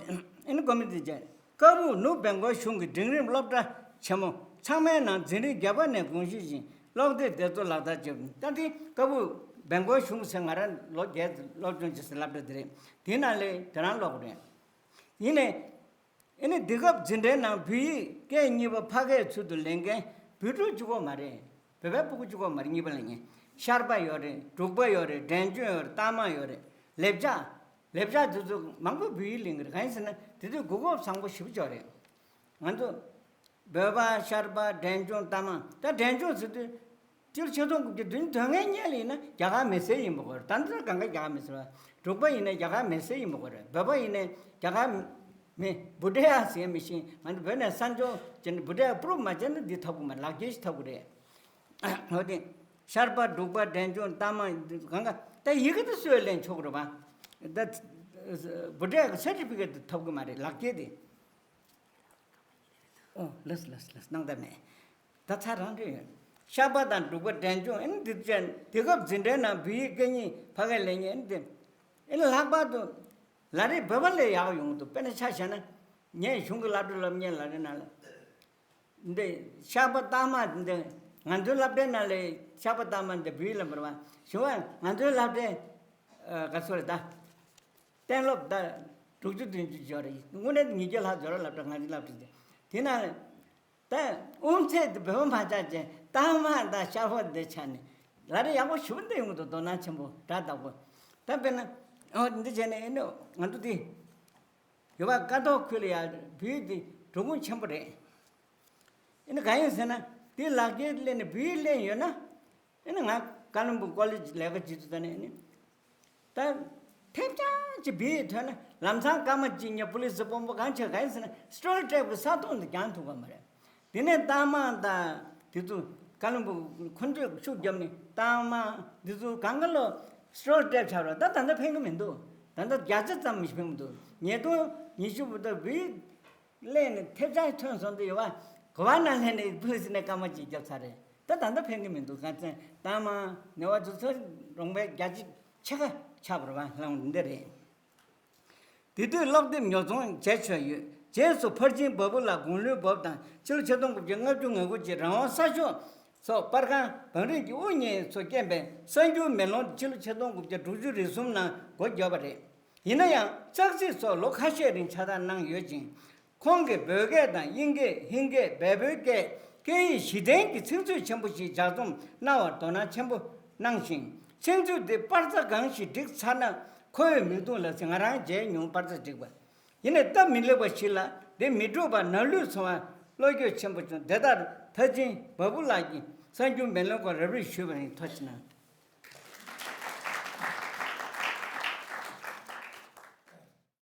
ཨེ་ནི་གོ་མི་འདི་བྱས། ཀ་སྦུག་ནུབ་བེང་གོ་གཞུང་གི་འབྲིང་རིམ་སློབ་གྲྭ་ཆེན་མོ་ཚང་མའི་ནང་འཛིན་རིམ་བརྒྱད་པ་ནས་དགོངས་ཞུས་བཞིན་ཀློག་དེབ་དེ་ཚོ་ལག་བསྟར་བྱས། ད་འདི་ཀ་སྦུག་བེང་གོ་གཞུང་ཟེར་ང་རང་ལོ་བརྒྱད་སློབ་སྦྱོང་བྱས་སའི་སློབ་གྲྭ་དེ་རེད། དེ་ནང་ལས་དེ་རང་ཀློག་དགོས་རེད། ཡིན་ནའི། ཨེ་ནི་འདི་སྐབས་འཛིན་གྲྭའི་ནང་བོད་ཡིག་སྐད་གཉིས་པ་ཕ་སྐད་ཚུལ་དུ་ལེན་མཁན་བོད་ཕྲུག་གཅིག་པོ་མ་རེད། བོད་པའི་ཕྲུ་གུ་གཅིག་པོ་མ་རེད། གཉིས་པ་ལེན་མཁན་ཤར་པ་ཡོད་རེད། འབྲུག་པ་ཡོད་རེད། འབྲས་ལྗོངས་ཡོད་རེད། རྟ་མང་ཡོད་རེད། ལེབ་ལྕག་ལེབ་ལྕག་དེ་ཚོ་མང་པོ་བོད་ཡིག་ལེན་གི་རེད། གང་ཡིན་ཟེར་ན་དེ་དུས་གོ་སྐབས་བཟང་པོ་ཞེ་པོ་ཅིག་རེད། ང་ཚོ་བོད་པ་ཤར་པ་འབྲས་ལྗོངས་རྟ་མང་ད་འབྲས་ལྗོངས་ཟེར་དུས། སྤྱིར་ཆིག་སྟོང་དགུ་བརྒྱ་བདུན་ཅུ་དོན་ལྔའི་སྔོན་ལ་ཡིན་ན་རྒྱ་གར་མི་སེར་ཡིན་པ་གོ་རེད། ད་ལྟ་གང་ག་རྒྱ་གར་མི་སེར་བ། འབྲུག་པ་ཡིན་ན་རྒྱ་གར་མི་སེར་ཡིན་པ་གོ་རེད། བོད་པ་ཡིན་ན་རྒྱ་གར་མི་བྷུ་ཊི་ཡ་ཟེར་མི་ཤེས། ང་ཚོ་བོད་ནས་གསར་འབྱོར་བྱས་ནས་བྷུ་ཊི་ཡ་པུ་རུབ་མ་བྱས་ན་འདི་ཐོབ་གི་མ་རེད། ལག་འཁྱེར་ཞིག་ཐོབ་གི་རེད། འོ་དེ་ཤར་པ་འབྲུག་པ་འབྲས་ལྗོངས་རྟ་མང་གང་ག་ད་ཡི་གེ་དེ་སུས་ལེན་ཆོག་གི་རེད་བ། ད་བྷུ་ཊི་ཡ་གི་སར་ཊི་ཕི་ཀེ་ཊི་དེ་ཐོབ་གི་མ་རེད། ལག་འཁྱེར་དེ། ཨོ་ལགས་ལགས་ལགས་གནང་ད་མེད། ད་ཚར་རང་འདྲ་ཡོད། ཤར་པ་དང་འབྲུག་པ་འབྲས་ལྗོངས་ཨེ་ནི་འདི་ཅན་དེ་སྐབས་འཛིན་གྲྭའི་ནང་བོད་ཡིག་སྐད་གཉིས་ཕ་གིར་ལེན་མཁན་ཨེ་ནི་དེ་ཨེ་ནི་ལྷག་པར་དུ་ལ་རེ་བོད་པ་ལས་ཡག་ཡོང་གི་འདུག་དཔེར་ན་ཆ་བཞག་ན་ངས་གཞུང་གི་སློབ་གྲྭ་སློབ་མཁན་ལ་རེ་ན་ལ་འདི་ཤར་པ་རྟ་མང་འདི་ང་ཚོའི་སློབ་གྲྭའི་ནང་ལས་ཤར་པ་རྟ་མང་འདི་བོད་ཡིག་ལ་མི་རུང་བ་ཞུ་བ། ང་ཚོའི་སློབ་གྲྭའི་ག་ཚོད་རེད་ད། གཏན་སློབ་ཟླ་དྲུག་ཅུ་བདུན་ཅུ་འབྱོར་རེད། དངོས་གནས་ཉིས་བརྒྱ་ལྷག་འབྱོར་ར་སློབ་གྲྭ་ང་ཚོའི་སློབ་གྲྭ་དེ། དེ་ན་ད་དབུ་མཛད་དེ་བོད་པ་མ་ཆགས་ཅན་རྟ་མང་དང་ཤར་པ་འདི་ཆགས་ནས་ལ་རེ་ཡག་པོ་ཞུ་འདི་ཡོང་གི་འདུག་དོ་སྣང་ཆེན་པོ་དྲ་བདག་པོ། ད་དཔེར་ན་ཨོ་འདི་བྱས་ནས་ཨེ་ནི་ང་ཚོ་དེ་ཡོད་པ་ཀ་ཐོག་ཁུལ་ལ་ཡ་བོད་ཡིག་དེ་འགྲོ་ཁུངས་ཆེན་པོ་རེད། ཨེ་ནི་གང་ཡིན་ཟེར་ན་དེ་ལག་འཁྱེར་ལེན་ནས་བོད་ཡིག་ལེན་ཡོད་ན། ཨེ་ནི་ང་ཀ་ལོན་སྦུག་ཀོ་ལེཇ་ལས་ཀ་བྱེད་དུས་ད་ནས་ཨེ་ནི། ད་ཐེབས་ཆག་ཅིག་བིས་ཐོན་ན་ལམ་སང་སྐར་མ་གཅིག་གཉིས་པུ་ལི་སི་དཔོན་པོ་གང་བྱེད་ག་ཡིན་ཟེར་ན་སི་ཊོལ་ཊེབ་གི་ས་སྟོང་དུ་རྒྱང་ཐུག་ག་མ་རེད། དེ་ནས་རྟ་མང་དང་དེ་ཚོ་ཀ་ལོན་སྦུག་ཁོ་ཚོས་ཤུགས་བརྒྱབ་ནས་རྟ་མང་དེ་ཚོ་གང་ག་ལོ་སི་ཊོལ་ཊེབ་ཆགས་རོགས། ད་ད་ལྟ་ཕན་གི་མི་འདུག་ད་ལྟ་བརྒྱ་ཆ་ཙམ་མི་ཕན་གི་འདུག་ཉིས་སྟོང་ཉི་ཤུ་བར་དུ་བིས་ལེན་ནས་ཐེབས་ཆག་ཐོན་སོང་དུ་ཡོད་བ། གོ་བ་ན་ལེན་ནས་པུ་ལི་སི་ནས་སྐར་མ་གཅིག་བརྒྱབ་ཚར་རེད། ད་ད་ལྟ་ཕན་གི་མི་འདུག་ག་ཚོད་རྟ་མང་ནེ་པཱལ་དེ་ཚོ་རོང་པའི་རྒྱ་ཆེ་ཆེ་ཁ་ཆགས་པ་རེད་བ། ལངས་འདི་རེད། དེ་དུས་ཀློག་དེབ་ཉོ་ཚོང་བྱས་ཆོག་ཡོད། རྗེས་སུ་ཕར་ཕྱིན་བ་སྤུ་ལ་དགུང་ལོའི་བབ་དང་ཕྱི་ལོ་ཆིག་སྟོང་དགུ་བརྒྱ་ལྔ་བཅུ་ང་དགུ་གྱི་རང་དབང་གསར་ཤོག་སོགས་པར་ཁང་བང་རིམ་གྱི་དབུ་བརྙེས་སུ་རྐྱེན་པས་གསར་འགྱུར་མེ་ལོང་ཕྱི་ལོ་ཆིག་སྟོང་དགུ་བརྒྱ་དྲུག་ཅུ་རེ་གསུམ་ནང་སྒོ་བརྒྱབ་པ་རེད། ཡིན་ན་ཡང་ཙག་ཙིག་སོགས་ལོ་ཁ་ཤས་རིང་ཕྱག་བསྟར་གནང་ཡོད་ཅིང་། ཁོང་གིས་བོད་སྐད་དང་དབྱིན་སྐད། ཧིན་སྐད། བལ་པོའི་སྐད། སྐད་ཡིག་བཞི་ལྡན་གྱི་ཚིག་མཛོད་ཆེན་པོ་ཞིག་ལྗགས་རྩོམ་གནང་བར་དོ་སྣང་ཆེན་པོ་གནང་ཞིང་། ཚིག་མཛོད་དེ་པར་རྩ་གང་ཞིག་བསྒྲིགས་ཚར་ན་ཁོ་བོས་མིག་མཐོང་ལ་ཟིན། ང་རང་མཇལ་མྱོང་པར་རྩ་བསྒྲིགས་པ། ཡིན་ནའི་སྟབས་མི་ལེགས་པ་ཞིག་ལ་དེ་མི་འགྲུབ་པར་ནང་ལུས་སོང་བ་བློ་འགྱོད་ཆེན་པོ་བྱུང་། དེ་ལྟར་མཐར་ཕྱིན་བ་སྤུ་ལགས་ཀྱིས་གསར་འགྱུར་མེ་ལོང་སྐོར་རབ་རིབ་ཞུས་པ་ཡིན། ཐུགས་རྗེ་གནང་།